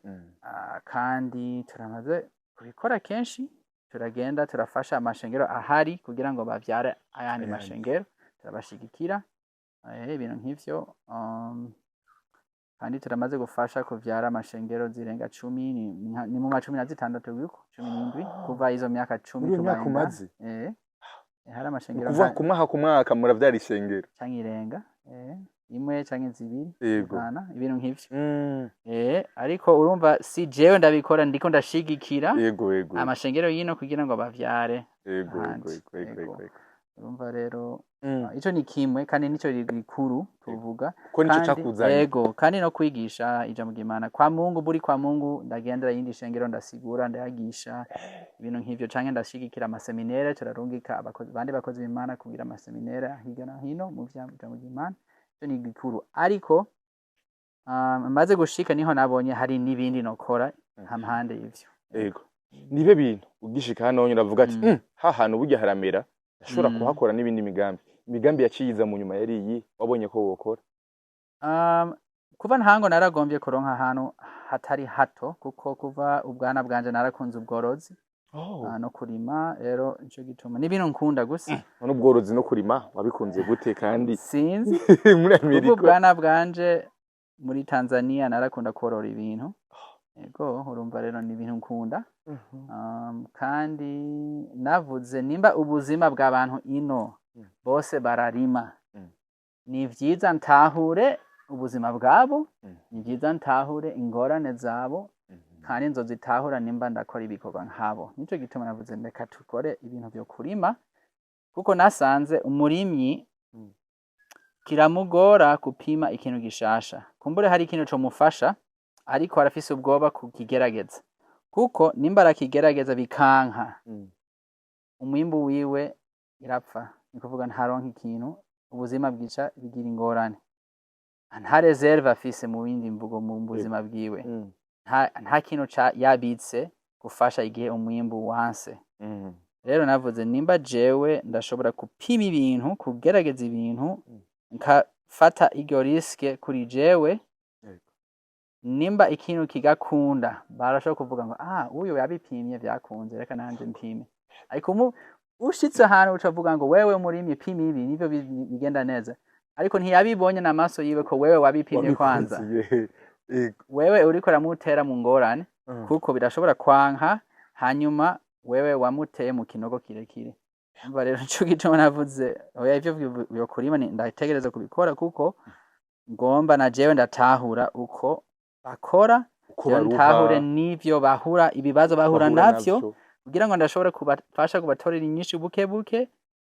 Kandi turamaze kubikora kenshi, turagenda turafasha amashengero ahari kugira ngo bavyare ayandi Ayandi. mashengero, turabashigikira, ibintu nk'ivyo. Kandi turamaze gufasha kuvyara amashengero zirenga 10, ni mu ma 16 yuko 17 kuva izo myaka 10. Muri iyo myaka Tubaye ngaha. umaze? Hari amashengero Ukuvuga ku mwaka muravyara ishengero? Canke irenga, imwe canke zibiri, bivana, ibintu nk'ivyo. Ariko urumva si jewe ndabikora, ndiko ndashigikira yego yego amashengero yino kugira ngo bavyare ahandi. Yego. Urumva rero ico ni kimwe kandi nico gikuru tuvuga. Ko nico cakuzanye. Yego, kandi no kwigisha ijambo ry'Imana kwa Mungu, buri kwa Mungu ndagendera yindi shengero, ndasigura, ndayagisha, ibintu nk'ivyo, canke ndashigikira amaseminere, turarungika abakozi bandi bakozi b'Imana kugira amaseminere hirya no hino mu vy'ijambo ry'Imana. Ico ni gikuru, ariko maze gushika niho nabonye hari n'ibindi nokora hampande y'ivyo. Yego, nibe bintu ugishika hano uravuga ati ha hantu burya haramera, ndashobora kuhakora n'ibindi migambi. Imigambi yaciyiza mu nyuma yari iyi wabonye ko wokora? Kuva ntango naragombye kuronka ahantu hatari hato, kuko kuva ubwana bwanje narakunze ubworozi no kurima. Rero nico gituma n'ibintu nkunda gusa. None ubworozi no kurima wabikunze gute kandi Sinzi. muri Kuva Amerika? ubwana bwanje muri Tanzania narakunda korora ibintu. Yego, urumva rero ni ibintu nkunda. Kandi navuze nimba ubuzima bw'abantu ino bose bararima, ni vyiza ntahure ubuzima bwabo, ni vyiza ntahure ingorane zabo, kandi nzozitahura nimba ndakora ibikorwa nkabo. Nico gituma navuze reka tukore ibintu vyo kurima, kuko nasanze umurimyi kiramugora kupima ikintu gishasha. Kumbure hari ikintu comufasha, ariko arafise ubwoba kukigerageza, kuko nimba arakigerageza bikanka, umwimbu wiwe irapfa, ni kuvuga ntaronka ikintu, ubuzima bwica bigira ingorane, nta réserve afise mu bindi mvugo mu buzima bwiwe, nta kintu ca yabitse gufasha igihe umwimbu wanse. Rero navuze nimba jewe ndashobora kupima ibintu, kugerageza ibintu, nkafata iryo risque kuri jewe, nimba ikintu kigakunda, barashobora kuvuga ngo: "Ah, uyu yabipimye vyakunze, reka nanje mpime." Ariko ushitse ahantu ucavuga ngo: "Wewe murimyi, pima ibi," nivyo bigenda neza, ariko ntiyabibonye n'amaso yiwe ko wewe wabipimye kwanza. Wabikoze, yego. Wewe uriko uramutera mu ngorane, kuko birashobora kwanka, hanyuma wewe wamuteye mu kinogo kirekire. Umva rero nico gituma navuze oya, ivyo vyo kurima ndategereza kubikora, kuko ngomba na jewe ndatahura uko bakora, uko jewe baruha, ntahure n'ivyo bahura, ibibazo bahura bahura navyo, kugira ngo ndashobore kubafasha kubatorera inyishu buke buke.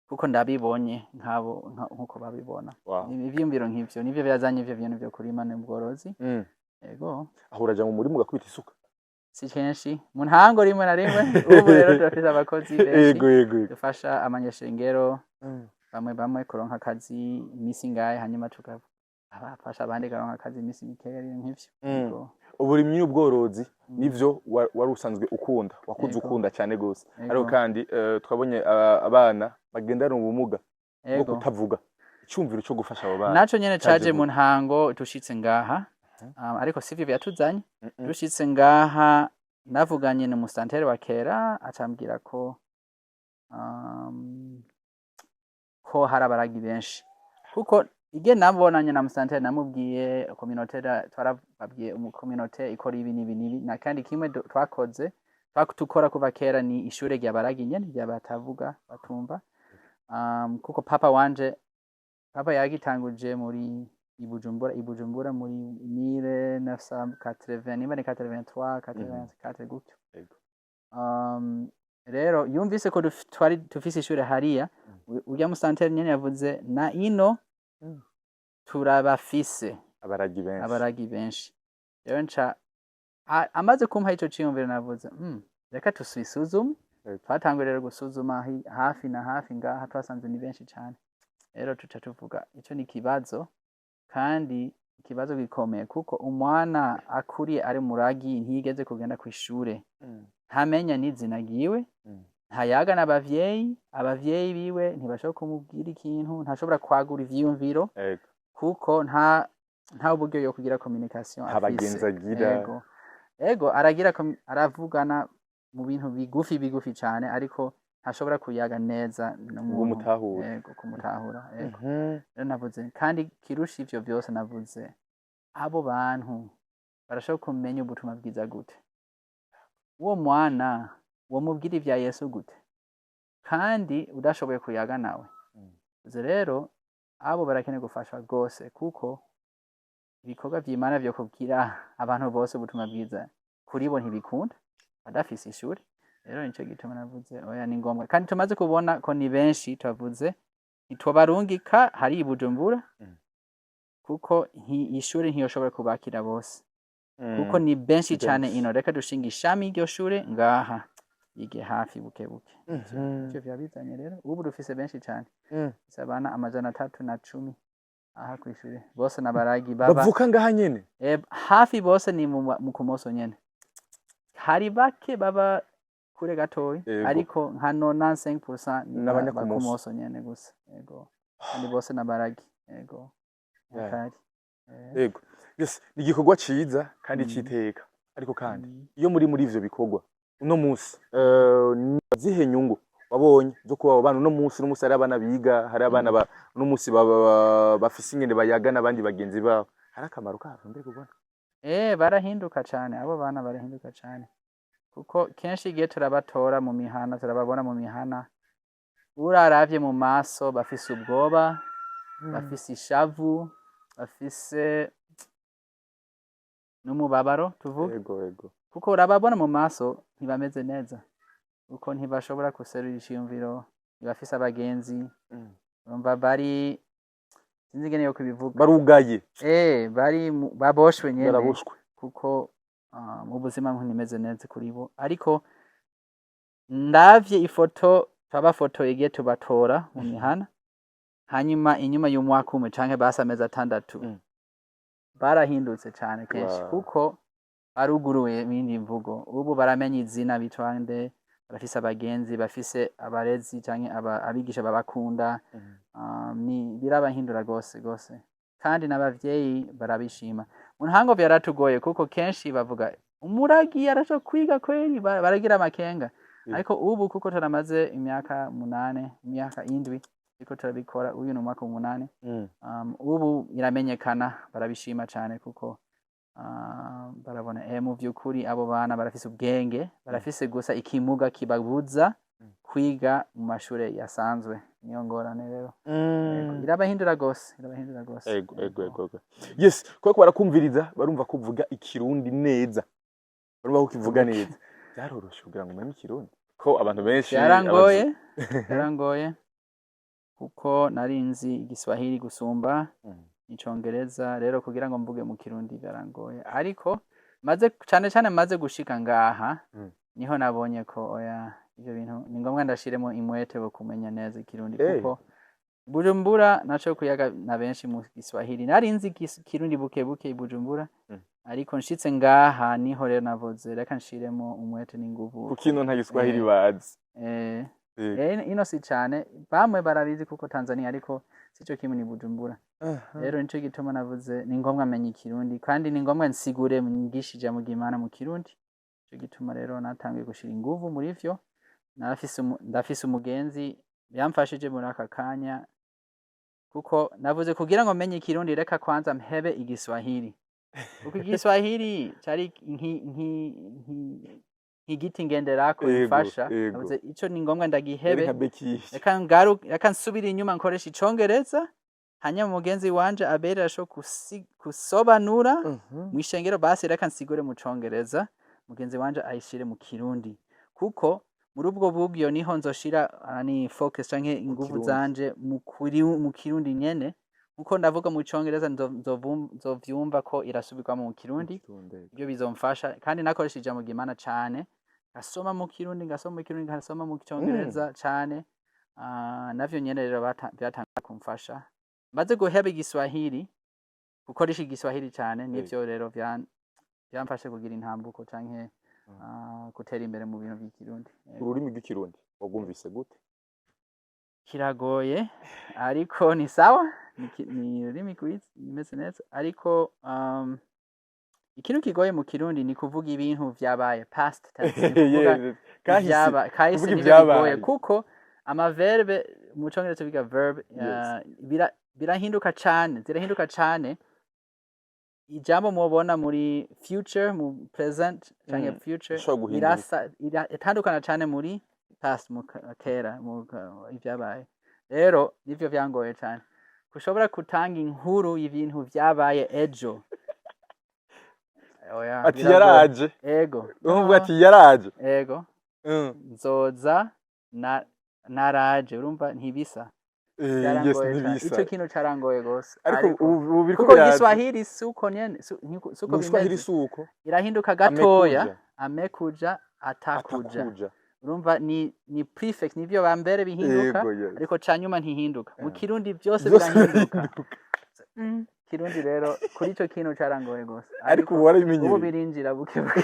Kuko ndabibonye nk'abo nkuko babibona. Ivyiyumviro nk'ivyo nivyo byazanye ivyo bintu vyo kurima n'ubworozi. Ego. Aho uraja mu murima ugakubita isuka? Si kenshi, mu ntango rimwe na rimwe. Ubu rero turafise abakozi benshi Ego ego ego. dufasha amanyeshengero bamwe bamwe kuronka akazi imisi ngahe, hanyuma tukabafasha abandi kuronka akazi imisi mikeya, ibintu nk'ivyo. Ego. Uburimyi n'ubworozi nivyo wari usanzwe ukunda, wakuze ukunda cyane gose. Ariko kandi twabonye abana bagendana ubumuga bwo kutavuga. Icyumviro cyo gufasha abo bana Naco nyene caje caje mu gute? ntango dushitse ngaha, ariko sivyo vyatuzanye. Dushitse ngaha navuganye n'umusantere wa kera, acambwira ko hari abaragi benshi, kuko igihe nabonanye na musantere namubwiye communauté, twarababwiye communauté ikora ibi n'ibi n'ibi, na kandi kimwe twakoze tukora kuva kera ni ishure ry'abaragi nyene, ry'abatavuga batumva, kuko papa wanje, papa yagitanguje muri i Bujumbura muri 1980, nimba ni 83, 84 gutyo. Rero yumvise ko twari dufise ishure hariya, urya musantere nyene yavuze na ino turabafise abaragi benshi. Abaragi benshi. Rero nca amaze kumpa ico ciyumviro navuze reka tusisuzume. Twatanguye rero gusuzuma hafi na hafi ngaha, twasanze ni benshi cane. Rero tuca tuvuga ico ni ikibazo, kandi ikibazo gikomeye, kuko umwana akuriye ari muragi ntiyigeze kugenda kw'ishure, ntamenya n'izina ryiwe, ntayaga n'abavyeyi, abavyeyi biwe ntibashobora kumubwira ikintu, ntashobora kwagura ivyiyumviro, kuko nta buryo yo kugira communication Nta bagenzi afise. agira. Ego, aragira aravugana mu bintu bigufi bigufi cane, ariko ntashobora kuyaga neza ngo n'umuntu. Umutahure. Ego, kumutahura, ego. Rero navuze kandi kirusha ivyo vyose, navuze abo bantu barashobora kumenya ubutumwa bwiza gute? Uwo mwana womubwira ivya Yesu gute kandi udashoboye kuyaga nawe? Uzi rero abo barakeneye gufashwa rwose, kuko ibikorwa vy'Imana vyo kubwira abantu bose ubutumwa bwiza kuri bo ntibikunda badafise ishuri. Rero nico gituma navuze oya, ni ngombwa, kandi tumaze kubona ko ni benshi, twavuze ntitwobarungika hari i Bujumbura, kuko ishuri ntiyoshobora kubakira bose, kuko ni benshi Ni cane benshi. ino. Reka dushinga ishami iryo shure ngaha yige hafi buke buke. Ivyo vyabizanye. Rero ubu dufise benshi cane. Dufise abana 310 aha kw'ishure, bose n'abaragi baba Bavuka ngaha nyene? Hafi bose ni mu Kumoso nyene. Hari bake baba kure gatoyi, ariko nka 95% ni N'abanyakumoso. Bakumoso nyene gusa, ego, kandi bose n'abaragi, ego. Akari. Yego, yes, ni igikorwa ciza kandi c'iteka. Ariko kandi iyo muri ivyo bikorwa uno munsi, ni zihe nyungu wabonye zo kuba abo bana uno munsi? Uno munsi hari abana biga, hari abana uno munsi bafise ingene bayaga n'abandi bagenzi babo. Hari akamaro kavyo mbega ubona? Barahinduka cane, abo bana barahinduka cane, kuko kenshi igihe turabatora mu mihana, turababona mu mihana, uraravye mu maso bafise ubwoba, bafise ishavu, bafise n'umubabaro tuvuge, ego ego kuko urababona mu maso ntibameze neza, kuko ntibashobora guserura iciyumviro, ntibafise abagenzi. Urumva bari, sinzi ingene yo kubivuga. Barugaye. Bari baboshwe nyene. Baraboshwe. Kuko mu buzima ntimeze neza kuri bo. Ariko ndavye ifoto twabafotoye igihe tubatora mu mihana, hanyuma inyuma y'umwaka umwe canke basi amezi 6, barahindutse cane kenshi, kuko baruguruye ibindi mvugo. Ubu baramenya izina bitwa nde, barafise abagenzi, bafise abarezi canke abigisha babakunda. Ni birabahindura gose gose, kandi n'abavyeyi barabishima. Mu ntango vyaratugoye, kuko kenshi bavuga umuragi arashobora kwiga kweri? Baragira amakenga. Ariko ubu kuko turamaze imyaka 8, imyaka 7 turiko turabikora, uyu ni umwaka w'8. Ubu iramenyekana, barabishima cane, kuko barabona mu vy'ukuri abo bana barafise ubwenge, barafise gusa ikimuga kibabuza kwiga mu mashure yasanzwe. Niyo ngorane rero. Yego, irabahindura gose, irabahindura gose. Ego, yes, kubera ko barakumviriza, barumva ko uvuga ikirundi neza, barumva ko ukivuga neza. Byaroroshe kugira ngo umenye ikirundi, ko abantu benshi Byarangoye, byarangoye. Kuko nari nzi Igiswahili gusumba Icongereza. Rero kugira ngo mvuge mu Kirundi byarangoye, ariko maze cane cane maze gushika ngaha, niho nabonye ko oya, ivyo bintu ni ngombwa ndashiremo imwete wo kumenya neza Ikirundi, kuko Bujumbura naco kuyaga na benshi mu Giswahili. Nari nzi Kirundi buke buke i Bujumbura, ariko nshitse ngaha niho rero navuze: reka nshiremo umwete n'inguvu. Kuko ino nta Giswahili bazi. Ino si cane, bamwe barabizi kuko Tanzania, ariko sico kimwe ni Bujumbura. Rero nico gituma navuze ni ngombwa menye Ikirundi, kandi ni ngombwa nsigure, nyigishe ijambo ry'Imana mu Kirundi. Nico gituma rero natanguye gushira inguvu muri vyo. Ndafise umugenzi yamfashije muri aka kanya, kuko navuze kugira ngo menye Ikirundi, reka kwanza mpebe Igiswahili, kuko Igiswahili cari nk'igiti ngenderako imfasha. Navuze ico ni ngombwa Yari ndagihebe, nka béquille. Reka nsubire inyuma nkoresha Icongereza, hanyuma mugenzi wanje Abeli ashobora kusobanura mw'ishengero. Basi reka nsigure mu Congereza, mugenzi wanje ayishire mu Kirundi, kuko muri ubwo buryo niho nzoshira ni focus canke inguvu Kirundi. zanje mu Kirundi nyene. Nkuko ndavuga mu Congereza, nzovyumva ko irasubirwamo mu Kirundi. Kirundi. Ibyo bizomfasha. Kandi nakoresha ijambo ry'Imana cane, ngasoma mu Kirundi, ngasoma mu Kirundi, ngasoma mu Congereza cane. Navyo nyene rero byatanguye kumfasha maze guheba Igiswahili, gukoresha Igiswahili cane. Nivyo rero byamfashe kugira intambuko canke gutera imbere mu bintu vy'Ikirundi. Yego. Ururimi rw'Ikirundi wagwumvise gute? Kiragoye, ariko ni sawa, ni ururimi rwiza, rimeze neza. Ariko ikintu kigoye mu Kirundi ni kuvuga ibintu vyabaye, past tense, ni kuvuga Yes, kahise. kahise. Kuvuga Nivyo ivyabaye. bigoye, kuko amaverbe, mu Congereza biga verb, birahinduka cane, zirahinduka cane. Ijambo mubona muri future, mu present canke future, Ishobora guhinduka. irasa itandukana cane muri past, mu kera, mu ivyabaye. Rero nivyo vyangoye cane, kushobora gutanga inkuru y'ibintu vyabaye ejo. Oya, Ati biragoye. yaraje. Ego. Uvuga ati yaraje. Ego. Nzoza na naraje, urumva ntibisa. Yes. Byarangoye cane. Ntibisa. Ico kintu carangoye gose. Ariko ubu biriko Kuko biraza. Igiswahili suko nyene, suko Mu Giswahili bimeze. suko. Irahinduka gatoya. Amekuja. Amekuja, atakuja. Atakuja. Urumva ni prefix, nivyo bambere bihinduka, Yego, yes. ariko canyuma ntihinduka. Mu Kirundi byose Byose birahinduka. birahinduka. Kirundi rero kuri ico kintu carangoye gose. Ariko ubu warabimenyereye. Ubu birinjira buke buke.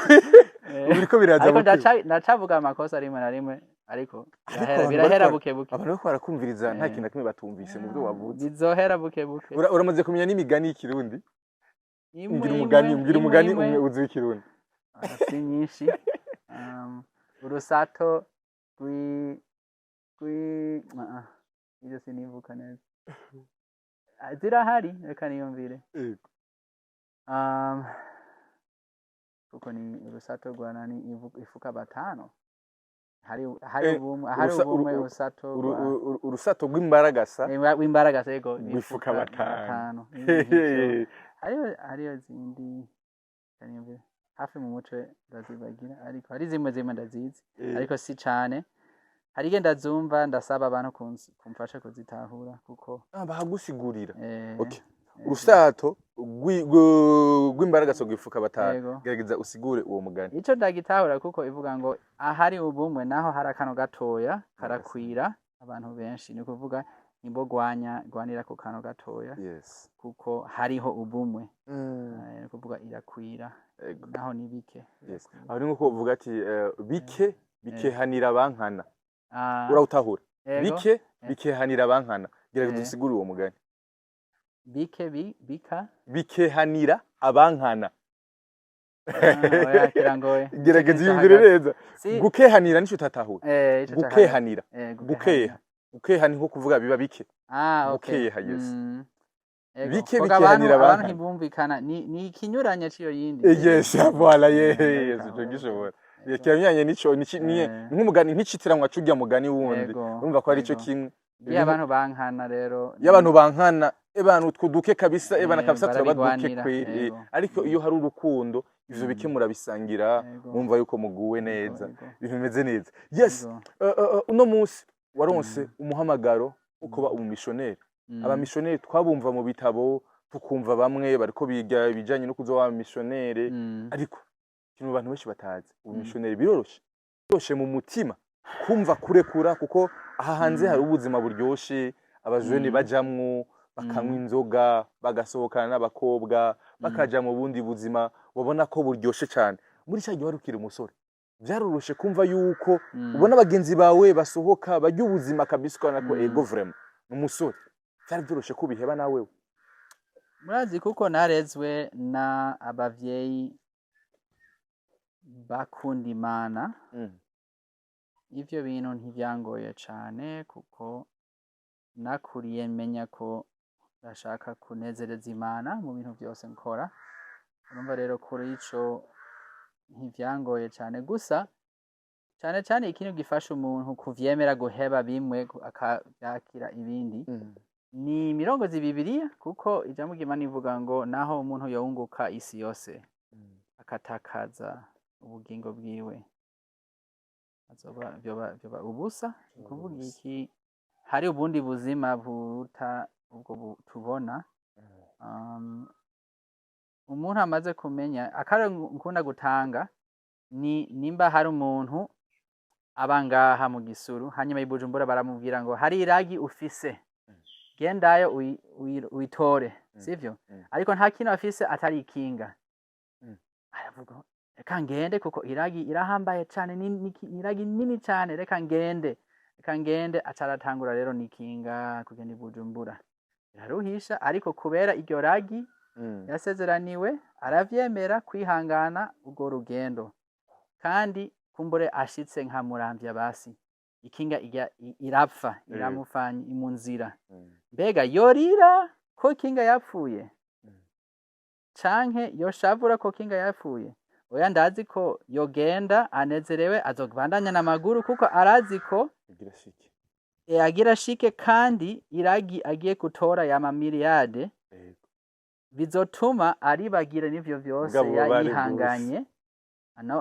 Ubu biriko biraza Ariko buke. ndacavuga amakosa rimwe na rimwe, ariko Ariko birahera, abantu birahera bariko buke buke. Abantu bariko barakumviriza, nta kintu na kimwe batumvise mu byo wavuze. Bizohera buke buke. Uramaze kumenya n'imigani y'Ikirundi? Imwe, Mbwira umugani, imwe, mbwira imwe, umugani imwe. umwe uzi w'Ikirundi. Ah, si nyinshi. Urusato rwi ah, ah, ibyo sinibuka neza. Ah, zirahari, reka niyumvire. Kuko ni urusato rwa nani ifuka batano, hari ubumwe, hari ubumwe, urusato rwa Urusato rw'imbaragasa w'imbaragasa, yego. rw'ifuka batanu. Ibintu nk'ivyo. Hariho zindi, reka niyumvire. Hafi mu mutwe ndazibagira, ariko hari zimwe zimwe ndazizi, ariko si cane. Hari igihe ndazumva, ndasaba abantu kumfasha kuzitahura, kuko Ah, bahagusigurira. Okay. Urusato rw'imbaragasa rw'ifuka batanu. Gerageza usigure uwo mugani. Ico ndagitahura, kuko ivuga ngo ahari ubumwe, naho hari akantu gatoya, karakwira abantu benshi. Ni ukuvuga ntibogwanya gwanira ku kantu gatoya, kuko hariho ubumwe. Ni ukuvuga irakwira, naho ni bike. Aho ni nko kuvuga ati bike bikehanira bankana. Ah, Urawutahura? Ego. Bike bikehanira bankana. Gerageza usigure uwo mugani. Bike bika Bikehanira abankana. Ah, oya, kirangoye. Gerageza Ico iyumvire hagati. neza. Si Gukehanira nico utatahura? Ico cahagati. Gukehanira. Gukehanira. Gukeha. Gukeha ni nko kuvuga biba bike. Ah, okay. Gukeha, yes. Ego. Bike Kuko bikehanira abantu abankana. ntibumvikana, ni ikinyuranye c'iyo yindi. Yes, voilà, yes, ico ndabitahura. gishobora. Ego. Kiranyanye nico ni nk'umugani, nk'icitiranwa c'urya mugani wundi. Urumva ko ari ico kimwe. Iyo abantu bankana rero Iyo abantu bankana, ebana utwo duke kabisa, ebana kabisa turaba duke barabigwanira, kweri. Ego. Ariko iyo hari urukundo, ivyo bike murabisangira, mwumva yuko muguwe neza. Ibintu bimeze neza. Yes. Ego. Uno munsi waronse umuhamagaro. Wo kuba umumissionnaire. Abamissionnaire twabumva mu bitabo, tukumva bamwe bariko biga ibijanye no kuzoba abamissionnaire, ariko ikintu abantu benshi batazi, ubumissionnaire biroroshe? Biroroshe mu mutima kumva kurekura, kuko aha hanze hari ubuzima buryoshe, abajene bajamwo bakanywa inzoga, bagasohokana n'abakobwa, bakaja mu bundi buzima babona ko buryoshe cane. Muri cya gihe wari ukiri umusore, byaroroshe kumva yuko ubona bagenzi bawe basohoka, barya ubuzima kabisa, ukabona ko ego, vraiment ni umusore, byari byoroshe ko ubiheba nawe? Murazi, kuko narezwe na abavyeyi bakunda Imana, ivyo bintu ntivyangoye cane, kuko nakuriye menya ko ndashaka kunezereza Imana mu bintu vyose nkora. Urumva rero, kuri ico ntivyangoye cane. Gusa cane cane ikintu gifasha umuntu kuvyemera guheba bimwe akavyakira ibindi ni imirongozi Bibiliya, kuko ijambo ry'Imana ivuga ngo naho umuntu yowunguka isi yose akatakaza ubugingo bwiwe, azoba vyoba ubusa. Ni kuvuga iki? Hari ubundi buzima buruta ubwo tubona. Umuntu amaze kumenya, akarorero nkunda gutanga ni nimba hari umuntu aba ngaha mu Gisuru, hanyuma i Bujumbura baramubwira ngo hari iragi ufise, gendayo uyitore, sivyo? Ariko nta kintu afise atari ikinga. Aravuga: "Reka ngende, kuko iragi irahambaye cane, ni iragi nini cane, reka ngende, reka ngende." Aca aratangura rero n'ikinga kugenda i Bujumbura, biraruhisha, ariko kubera iryo ragi yasezeraniwe, aravyemera kwihangana urwo rugendo. Kandi kumbure ashitse nka Muramvya, basi ikinga irapfa, iramufanye mu nzira. Mbega yorira ko ikinga yapfuye, canke yoshavura ko kinga yapfuye? Oya, ndazi ko yogenda anezerewe, azobandanya n'amaguru, kuko arazi ko agira shike. Agira shike, kandi iragi agiye gutora ya mamiliyade bizotuma aribagira n'ivyo vyose. Mugabo ububabare yihanganye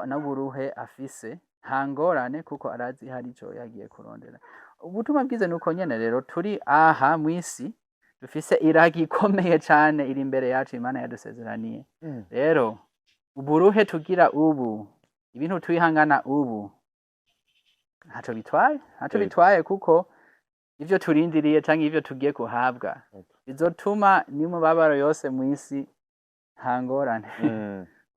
n'uburuhe afise, nta ngorane, kuko arazi hari ico yagiye kurondera. Ubutumwa bwiza nuko nyene rero, turi aha mw'isi dufise iragi ikomeye cane iri imbere yacu Imana yadusezeraniye. Rero uburuhe tugira ubu, ibintu twihangana ubu, ntaco bitwaye, ntaco bitwaye, kuko ivyo turindiriye canke ivyo tugiye kuhabwa bizotuma n'umubabaro yose mw'isi nta ngorane.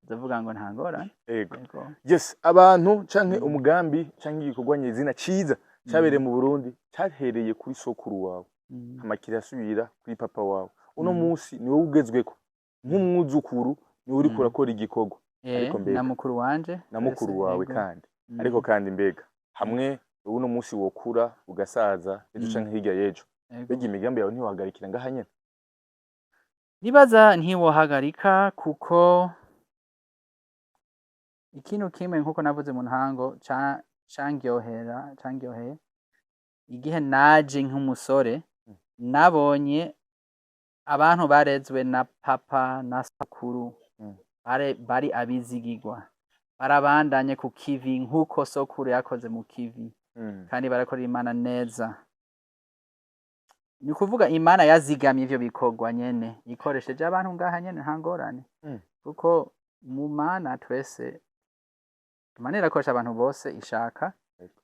Ndavuga ngo nta ngorane. Yego. Yes, abantu canke umugambi canke igikorwa nyezina ciza cyabereye mu Burundi cyahereye kuri sokuru wawe, hama kirasubira kuri papa wawe. Uno munsi ni wowe ugezweko nk'umwuzukuru, niwe uriko urakora igikorwa. Ariko mbega na mukuru wanje na mukuru twese, wawe. Yego. Kandi ariko kandi mbega hamwe uno munsi wokura ugasaza ejo canke hirya y'ejo, mbega imigambi yawe ntiwahagarikira ngaha nyene? Nibaza ntiwohagarika, kuko ikintu kimwe, nkuko navuze mu ntango, candyohera, candyoheye igihe naje nk'umusore, nabonye abantu barezwe na papa na sokuru bari abizigirwa, barabandanye ku kivi nk'uko sokuru yakoze mu kivi, kandi barakorera Imana neza. Ni ukuvuga Imana yazigamye ivyo bikorwa nyene ikoresheje abantu ngaha nyene, nta ngorane, kuko mu Mana twese, Imana irakoresha abantu bose ishaka.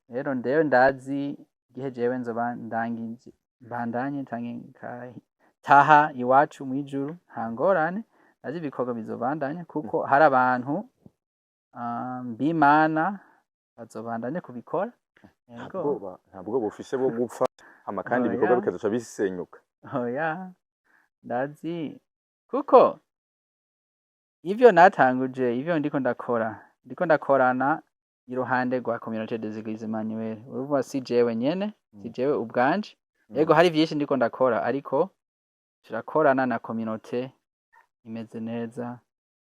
Rero ndewe ndazi igihe jewe nzoba ndangije, mbandanye canke nkataha iwacu mw'ijuru, nta ngorane, ndazi ibikorwa bizobandanya, kuko hari abantu b'Imana bazobandanya kubikora. Nta Yego. bwoba ufise bwo gupfa, hama kandi ibikorwa Oya. bikazoca bisenyuka? Oya, ndazi kuko ivyo natanguje, ivyo ndiko ndakora, ndiko ndakorana iruhande rwa Communauté des Églises Emmanuel. Urumva, si jewe nyene, si jewe ubwanje. Yego, hari vyinshi ndiko ndakora, ariko turakorana na communauté imeze neza,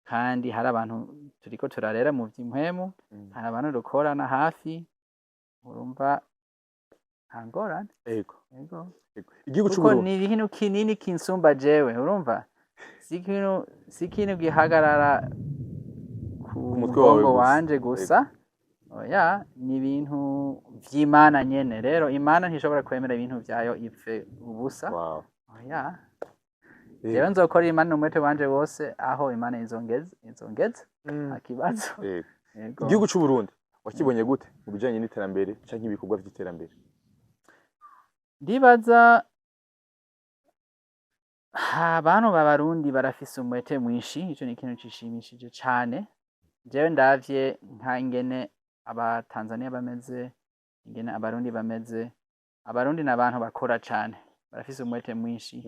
kandi hari abantu turiko turarera mu vy'impwemu, hari abantu dukorana hafi. Urumva, nta ngorane. Yego. Ego. Igihugu Kuko c'Uburundi ni ikintu kinini kinsumba jewe. Urumva, si ikintu gihagarara ku mutwe wawe mugongo gusa. wanje gusa. Oya, ni ibintu vy'Imana nyene. Rero Imana ntishobora kwemera ibintu vyayo ipfe ubusa. Oya. Jewe nzokora Imana n'umwete wanje wose, aho Imana izongeza izongeza, nta kibazo. Yego. Igihugu c'u Burundi wakibonye gute mu bijanye n'iterambere canke ibikorwa vy'iterambere? Ndibaza abantu b'Abarundi barafise umwete mwinshi. Ico ni ikintu gishimishije cane. Jewe ndavye nka ingene Abatanzania bameze, ingene Abarundi bameze, Abarundi ni abantu bakora cane, barafise umwete mwinshi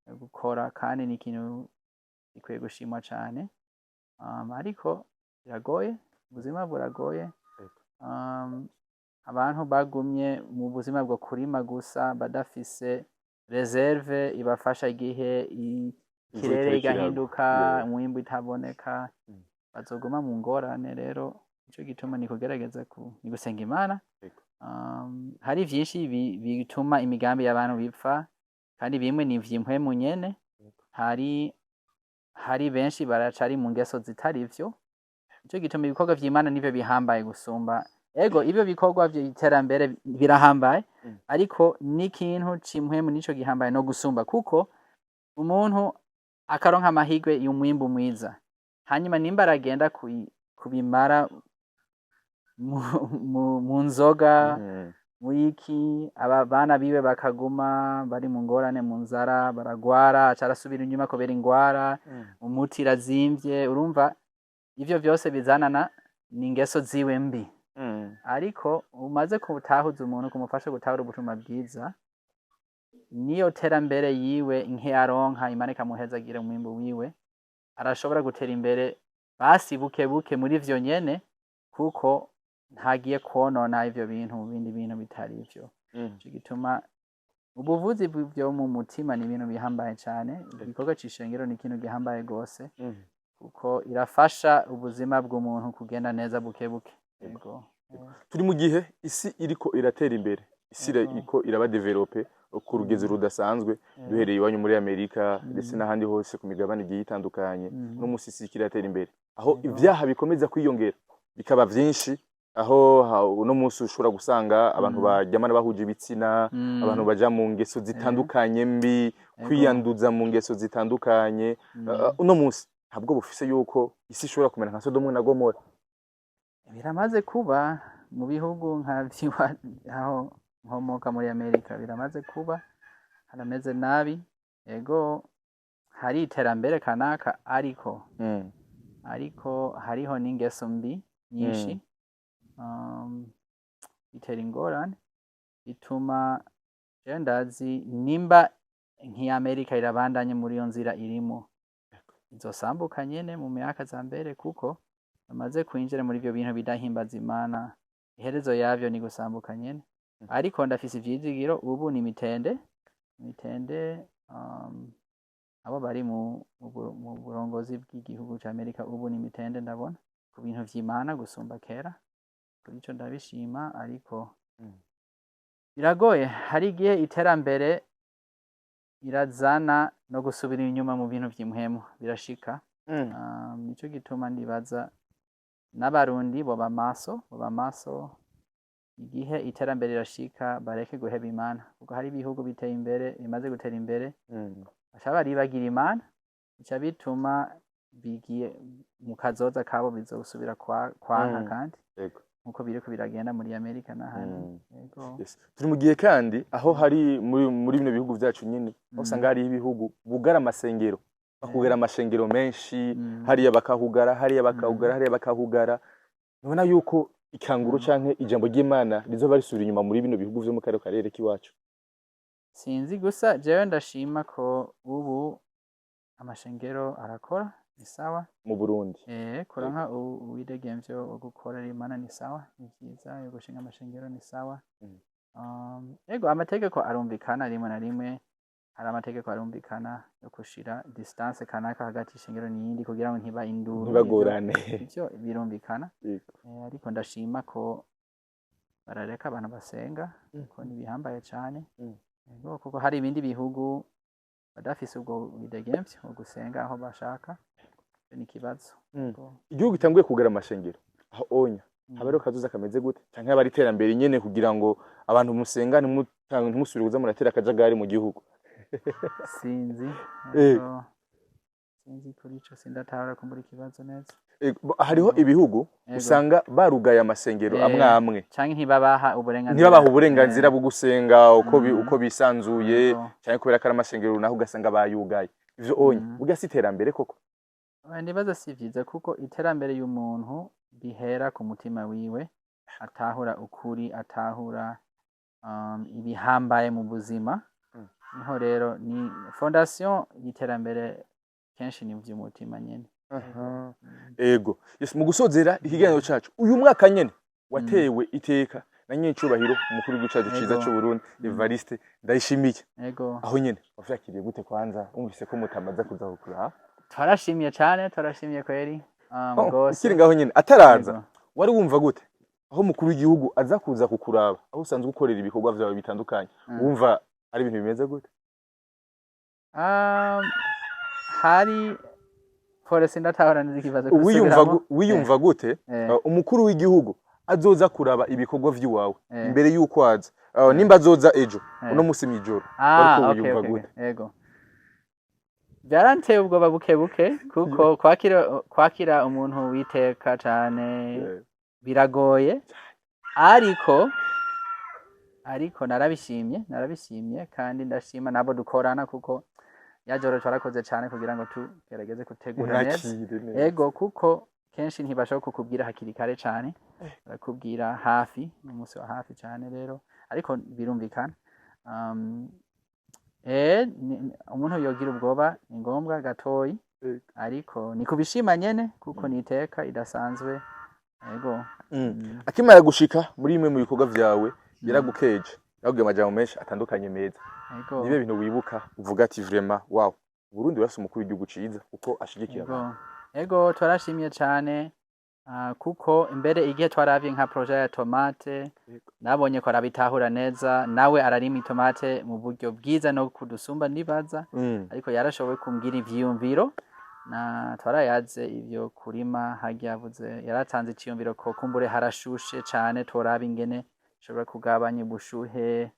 wo gukora, kandi ni ikintu gikwiye gushimwa cane. Ariko biragoye, ubuzima buragoye. Abantu bagumye mu buzima bwo kurima gusa, badafise réserve ibafasha igihe Imvura ikirere itariko iragwa. igahinduka, umwimbu itaboneka, bazoguma mu ngorane. Rero nico gituma ni kugerageza ni gusenga Imana. Hari vyinshi bituma imigambi y'abantu bipfa, kandi bimwe ni ivy'impwemu nyene. Hari benshi baracari mu ngeso zitari vyo. Nico gituma ibikorwa vy'Imana nivyo bihambaye gusumba. Ego, ivyo bikorwa vy'iterambere birahambaye, ariko n'ikintu c'impwemu nico gihambaye no gusumba, kuko umuntu akaronka amahirwe y'umwimbu mwiza, hanyuma nimba aragenda kubimara mu nzoga, muri iki, aba bana biwe bakaguma bari mu ngorane, mu nzara, baragwara, aca arasubira inyuma kubera ingwara, umuti irazimvye. Urumva ivyo vyose bizanana n'ingeso ziwe mbi. Ariko umaze gutahuza umuntu, kumufasha gutahura ubutumwa bwiza, niyo terambere yiwe nkeyaronka, Imana ikamuhezagira umwimbu wiwe, arashobora gutera imbere basi buke buke muri vyo nyene, kuko ntagiye kwonona ivyo bintu mu bindi bintu bitari ivyo. Nico gituma ubuvuzi bw'ivyo mu mutima ni ibintu bihambaye cane. Igikorwa c'ishengero ni ikintu gihambaye gose, kuko irafasha ubuzima bw'umuntu kugenda neza buke buke. Yego. Turi mu gihe isi iriko iratera imbere, isi iriko iraba développée ku rugezo rudasanzwe, duhereye iwanyu muri Amerika ndetse n'ahandi hose ku migabane igiye itandukanye. No musi isi iriko iratera imbere, aho ivyaha bikomeza kwiyongera bikaba vyinshi, aho uno munsi ushobora gusanga abantu baryamana bahuje ibitsina, abantu baja mu ngeso zitandukanye mbi, kwiyanduza mu ngeso zitandukanye. Uno munsi ntabwo bufise yuko isi ishobora kumera nka Sodomu na Gomora? Biramaze kuba mu bihugu nka vyiwa aho nkomoka muri Amerika, biramaze kuba, harameze nabi. Ego, hari iterambere kanaka, ariko hariho n'ingeso mbi nyinshi. Bitera ingorane, bituma jewe ndazi nimba nk'iyo Amerika irabandanye muri iyo nzira irimo, izosambuka nyene mu myaka za mbere, kuko bamaze kwinjira muri ivyo bintu bidahimbaza Imana. Iherezo yavyo ni gusambuka nyene. Ariko ndafise ivyizigiro, ubu ni mitende mitende, abo bari mu burongozi bw'igihugu ca Amerika ubu ni mitende, ndabona ku bintu vy'Imana gusumba kera. Kuri ico ndabishima, ariko biragoye. Hari igihe iterambere irazana no gusubira inyuma mu bintu vy'impwemu, birashika. Nico gituma ndibaza n'Abarundi boba maso, boba maso igihe iterambere rirashika, bareke guheba Imana, kuko hari ibihugu biteye imbere, bimaze gutera imbere, baca baribagira Imana, bica bituma bigiye mu kazoza kabo bizosubira kwanka, kandi nkuko biriko biragenda muri Amerika n'ahandi. Yego. Yes. Turi mu gihe kandi aho hari muri bino bihugu vyacu nyine, aho usanga hariho ibihugu bugara amasengero, bakugara amashengero menshi, hariya bakahugara, hariya bakahugara, hariya bakahugara. Nubona yuko ikanguro canke ijambo ry'Imana rizoba risubira inyuma muri bino bihugu vyo mu karo karere k'iwacu? Sinzi, gusa jewe ndashima ko ubu amashengero arakora, ni sawa. Mu Burundi? Kuronka uwidegemvyo wo gukorera Imana ni sawa, ni vyiza. Yo gushinga amashengero ni sawa. Ego, amategeko arumvikana rimwe na rimwe. Hari amategeko arumvikana yo gushira distance kanaka hagati y'ishengero n'iyindi kugira ngo ntiba induru. Ntibagorane. Ivyo birumvikana. Ariko ndashima ko barareka abantu basenga, ko ntibihambaye cane. Ego, kuko hari ibindi bihugu badafise ubwo bidegemvyo bwo gusenga aho bashaka. Ico ni ikibazo. Ego. Igihugu gitanguye kugara amashengero aho onya Haba rero kazoza kameze gute, canke haba ari iterambere nyene kugira ngo abantu musenga ntimusubire kuza muratera akajagari mu gihugu? Sinzi. Ego. Sinzi kuri ico, sindatahura kumbura ikibazo neza. Hariho ibihugu usanga barugaye amasengero amwe amwe canke ntibabaha uburenganzira. Ntibabaha uburenganzira bwo gusenga uko uko bisanzuye, canke kubera ko ari amasengero runaka ugasanga bayugaye. Ivyo onye burya si iterambere koko? Oya, ndibaza si vyiza, kuko iterambere y'umuntu bihera ku mutima wiwe, atahura ukuri, atahura ibihambaye mu buzima. Niho rero ni fondation y'iterambere, kenshi ni ivy'umutima nyene. Ego, yes. Mu gusozera ikiganiro cacu, uyu mwaka nyene watewe iteka na nyenicubahiro umukuru w'igihugu cacu ciza c'Uburundi, Evariste Ndayishimiye. Aho nyene wavyakiriye gute kwanza, wumvise ko mutamaza kuza kukuraba? Twarashimye cane, twarashimye kweri, Oh, gose. ukiri ngaho nyene ataraza, wari wumva gute aho umukuru w'igihugu aza kuza kukuraba aho usanzwe ukorera ibikorwa vyawe bitandukanye? Wumva ari ibintu bimeze gute? Hari pole, sindatahura neza ikibazo. Wiyumva Gusubiramo? Wiyumva gute umukuru w'igihugu azoza kuraba ibikorwa vy'iwawe imbere y'uko aza, nimba azoza ejo, uno musi mw'ijoro, wariko wiyumva gute? Ego, byaranteye ubwoba buke buke, kuko kwakira umuntu witeka cane biragoye, ariko narabishimye kandi ndashima nabo dukorana, kuko yajoro twarakoze cane kugira ngo tugerageze gutegura neza. Mwakire neza. Ego, kuko kenshi ntibashobora kukubwira hakiri kare cane, barakubwira hafi umunsi wa hafi cane rero, ariko birumvikana. Umuntu yogira ubwoba ni ngombwa gatoyi, ariko ni kubishima nyene, kuko ni iteka idasanzwe, ego. Akimara gushika muri bimwe mu bikorwa vyawe, yaragukeje, yarabwiye amajambo menshi atandukanye meza. Nibe bintu wibuka uvuga ati: "Vraiment, wow, Burundi burafise umukuru w'igihugu ciza kuko ashigikiye abantu"? Ego, twarashimye cane, kuko imbere igihe twaravye nka projet ya tomate, nabonye ko arabitahura neza, nawe ararima itomate mu buryo bwiza no kudusumba nibaza, ariko yarashoboye kumbwira ivyiyumviro na twarayaze ivyo kurima harya. Yavuze, yaratanze iciyumviro ko kumbure harashushe cane, toraba ingene shobora kugabanya ubushuhe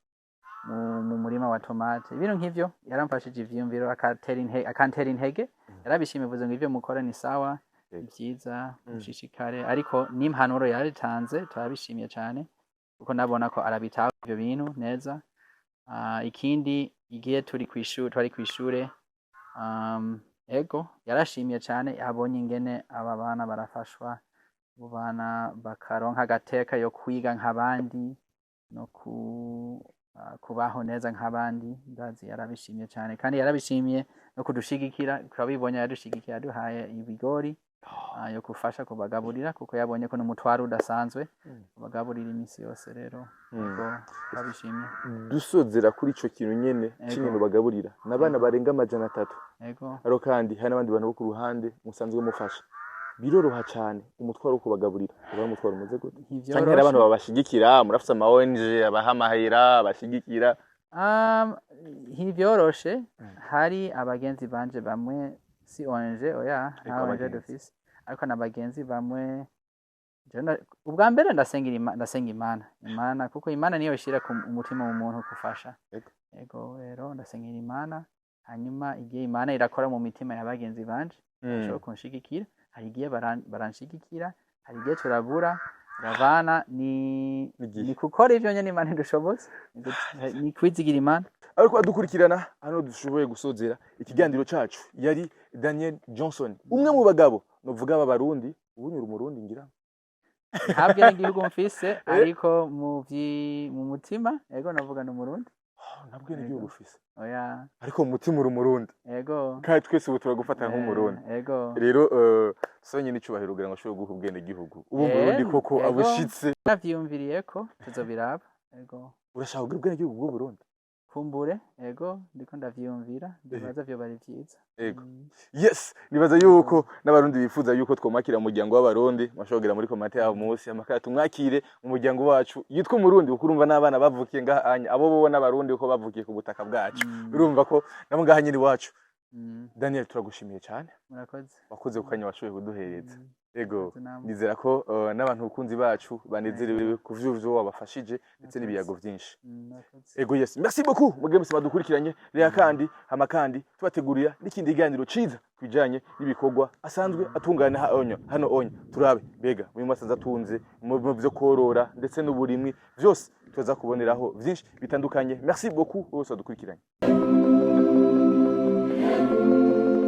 mu murima wa tomate, ibintu nk'ivyo. Yaramfashije ivyiyumviro, akantera intege. Yarabishimiye, bivuze ngo ivyo mukora ni sawa, ni vyiza, mushishikare, ariko n'impanuro yaritanze turabishimiye cane, kuko nabona ko arabitaho ivyo bintu neza. Ikindi igihe turi kw'ishure, twari kw'ishure, ego, yarashimiye cane, abonye ingene aba bana barafashwa, abo bana bakaronka agateka yo kwiga nk'abandi no kubaho neza nk'abandi. Ndazi yarabishimiye cane, kandi yarabishimiye no kudushigikira. Twabibonye yadushigikiye, yaduhaye ibigori yo gufasha kubagaburira, kuko yabonye ko n'umutwaro udasanzwe kubagaburira imisi yose rero. Ego, twabishimye. Dusozera kuri ico kintu nyene c'ibintu bagaburira n'abana barenga 300, ariko kandi hari n'abandi bantu bo ku ruhande musanzwe mufasha. Biroroha cane umutwaro wo kubagaburira uba umutwaro umeze gute, canke hari abantu Ntivyoroshe. babashigikira? Murafise ama ONG abaha amahera, abashigikira? Ntivyoroshe. Hari abagenzi banje bamwe, si ONG, oya, nta Ariko ONG abagenzi. dufise, ariko n'abagenzi bamwe. Jewe ubwa mbere ndasenga Imana, kuko Imana niyo ishira ku umutima w'umuntu gufasha. Ego, rero ndasengera Imana, hanyuma igihe Imana irakora mu mitima ya bagenzi banje bashobora kunshigikira. Hari igihe baranshigikira, hari igihe turabura turavana ni N'igihe. Ni gukora ivyo nyene Imana idushobotse, ni kwizigira Imana. Ariko adukurikirana hano, dushoboye gusozera ikiganiro cacu. Yari Daniel Johnson, umwe mu bagabo novuga b'Abarundi. Ubunyura Umurundi ngira? Ntabwe n'igihugu mfise, ariko mu mutima, ego, navuga ni Umurundi. Oh, ntabwo n'igihugu ufise? Oya. Ariko mu mutima uri Umurundi. Ego. Kandi twese ubu turagufata nk'Umurundi. Ego. Rero so nyine icubahiro kugira ngo ashobore guha ubwene gihugu ubu Umurundi koko abushitse. Navyiyumviriye ko tuzobiraba, ego. Urashaka kugira ubwene gihugu bw'Uburundi? Kumbure, ego, ndiko ndavyiyumvira, ndibaza vyoba ari vyiza. Ego. Yes, nibaza yuko n'Abarundi bifuza yuko twomwakira mu muryango w'Abarundi. Mwashobora kugira muri commentaire yabo munsi amakara, tumwakire mu muryango wacu yitwa Umurundi, kuko urumva n'abana bavukiye ngaha anya, abo bo n'Abarundi kuko bavukiye ku butaka bwacu. Urumva ko nabo ngaha nyine iwacu. Daniel, turagushimiye cyane. Murakoze. Wakoze ku kanya washoboye kuduhereza. Ego. Murakoze namwe. Nizera ko n'abantu bakunzi bacu banezerewe ku vyo wabafashije ndetse n'ibiyago vyinshi. Murakoze. Ego, yes, merci beaucoup mwebwe mwese badukurikiranye. Rero kandi hama kandi tubategurira n'ikindi kiganiro ciza kubijanye n'ibikorwa asanzwe atunganya onyo hano onyo, turabe mbega uyu asanzwe atunze mu vyo korora ndetse n'uburimwi, vyose tuza kuboneraho vyinshi bitandukanye. Merci beaucoup bose badukurikiranye.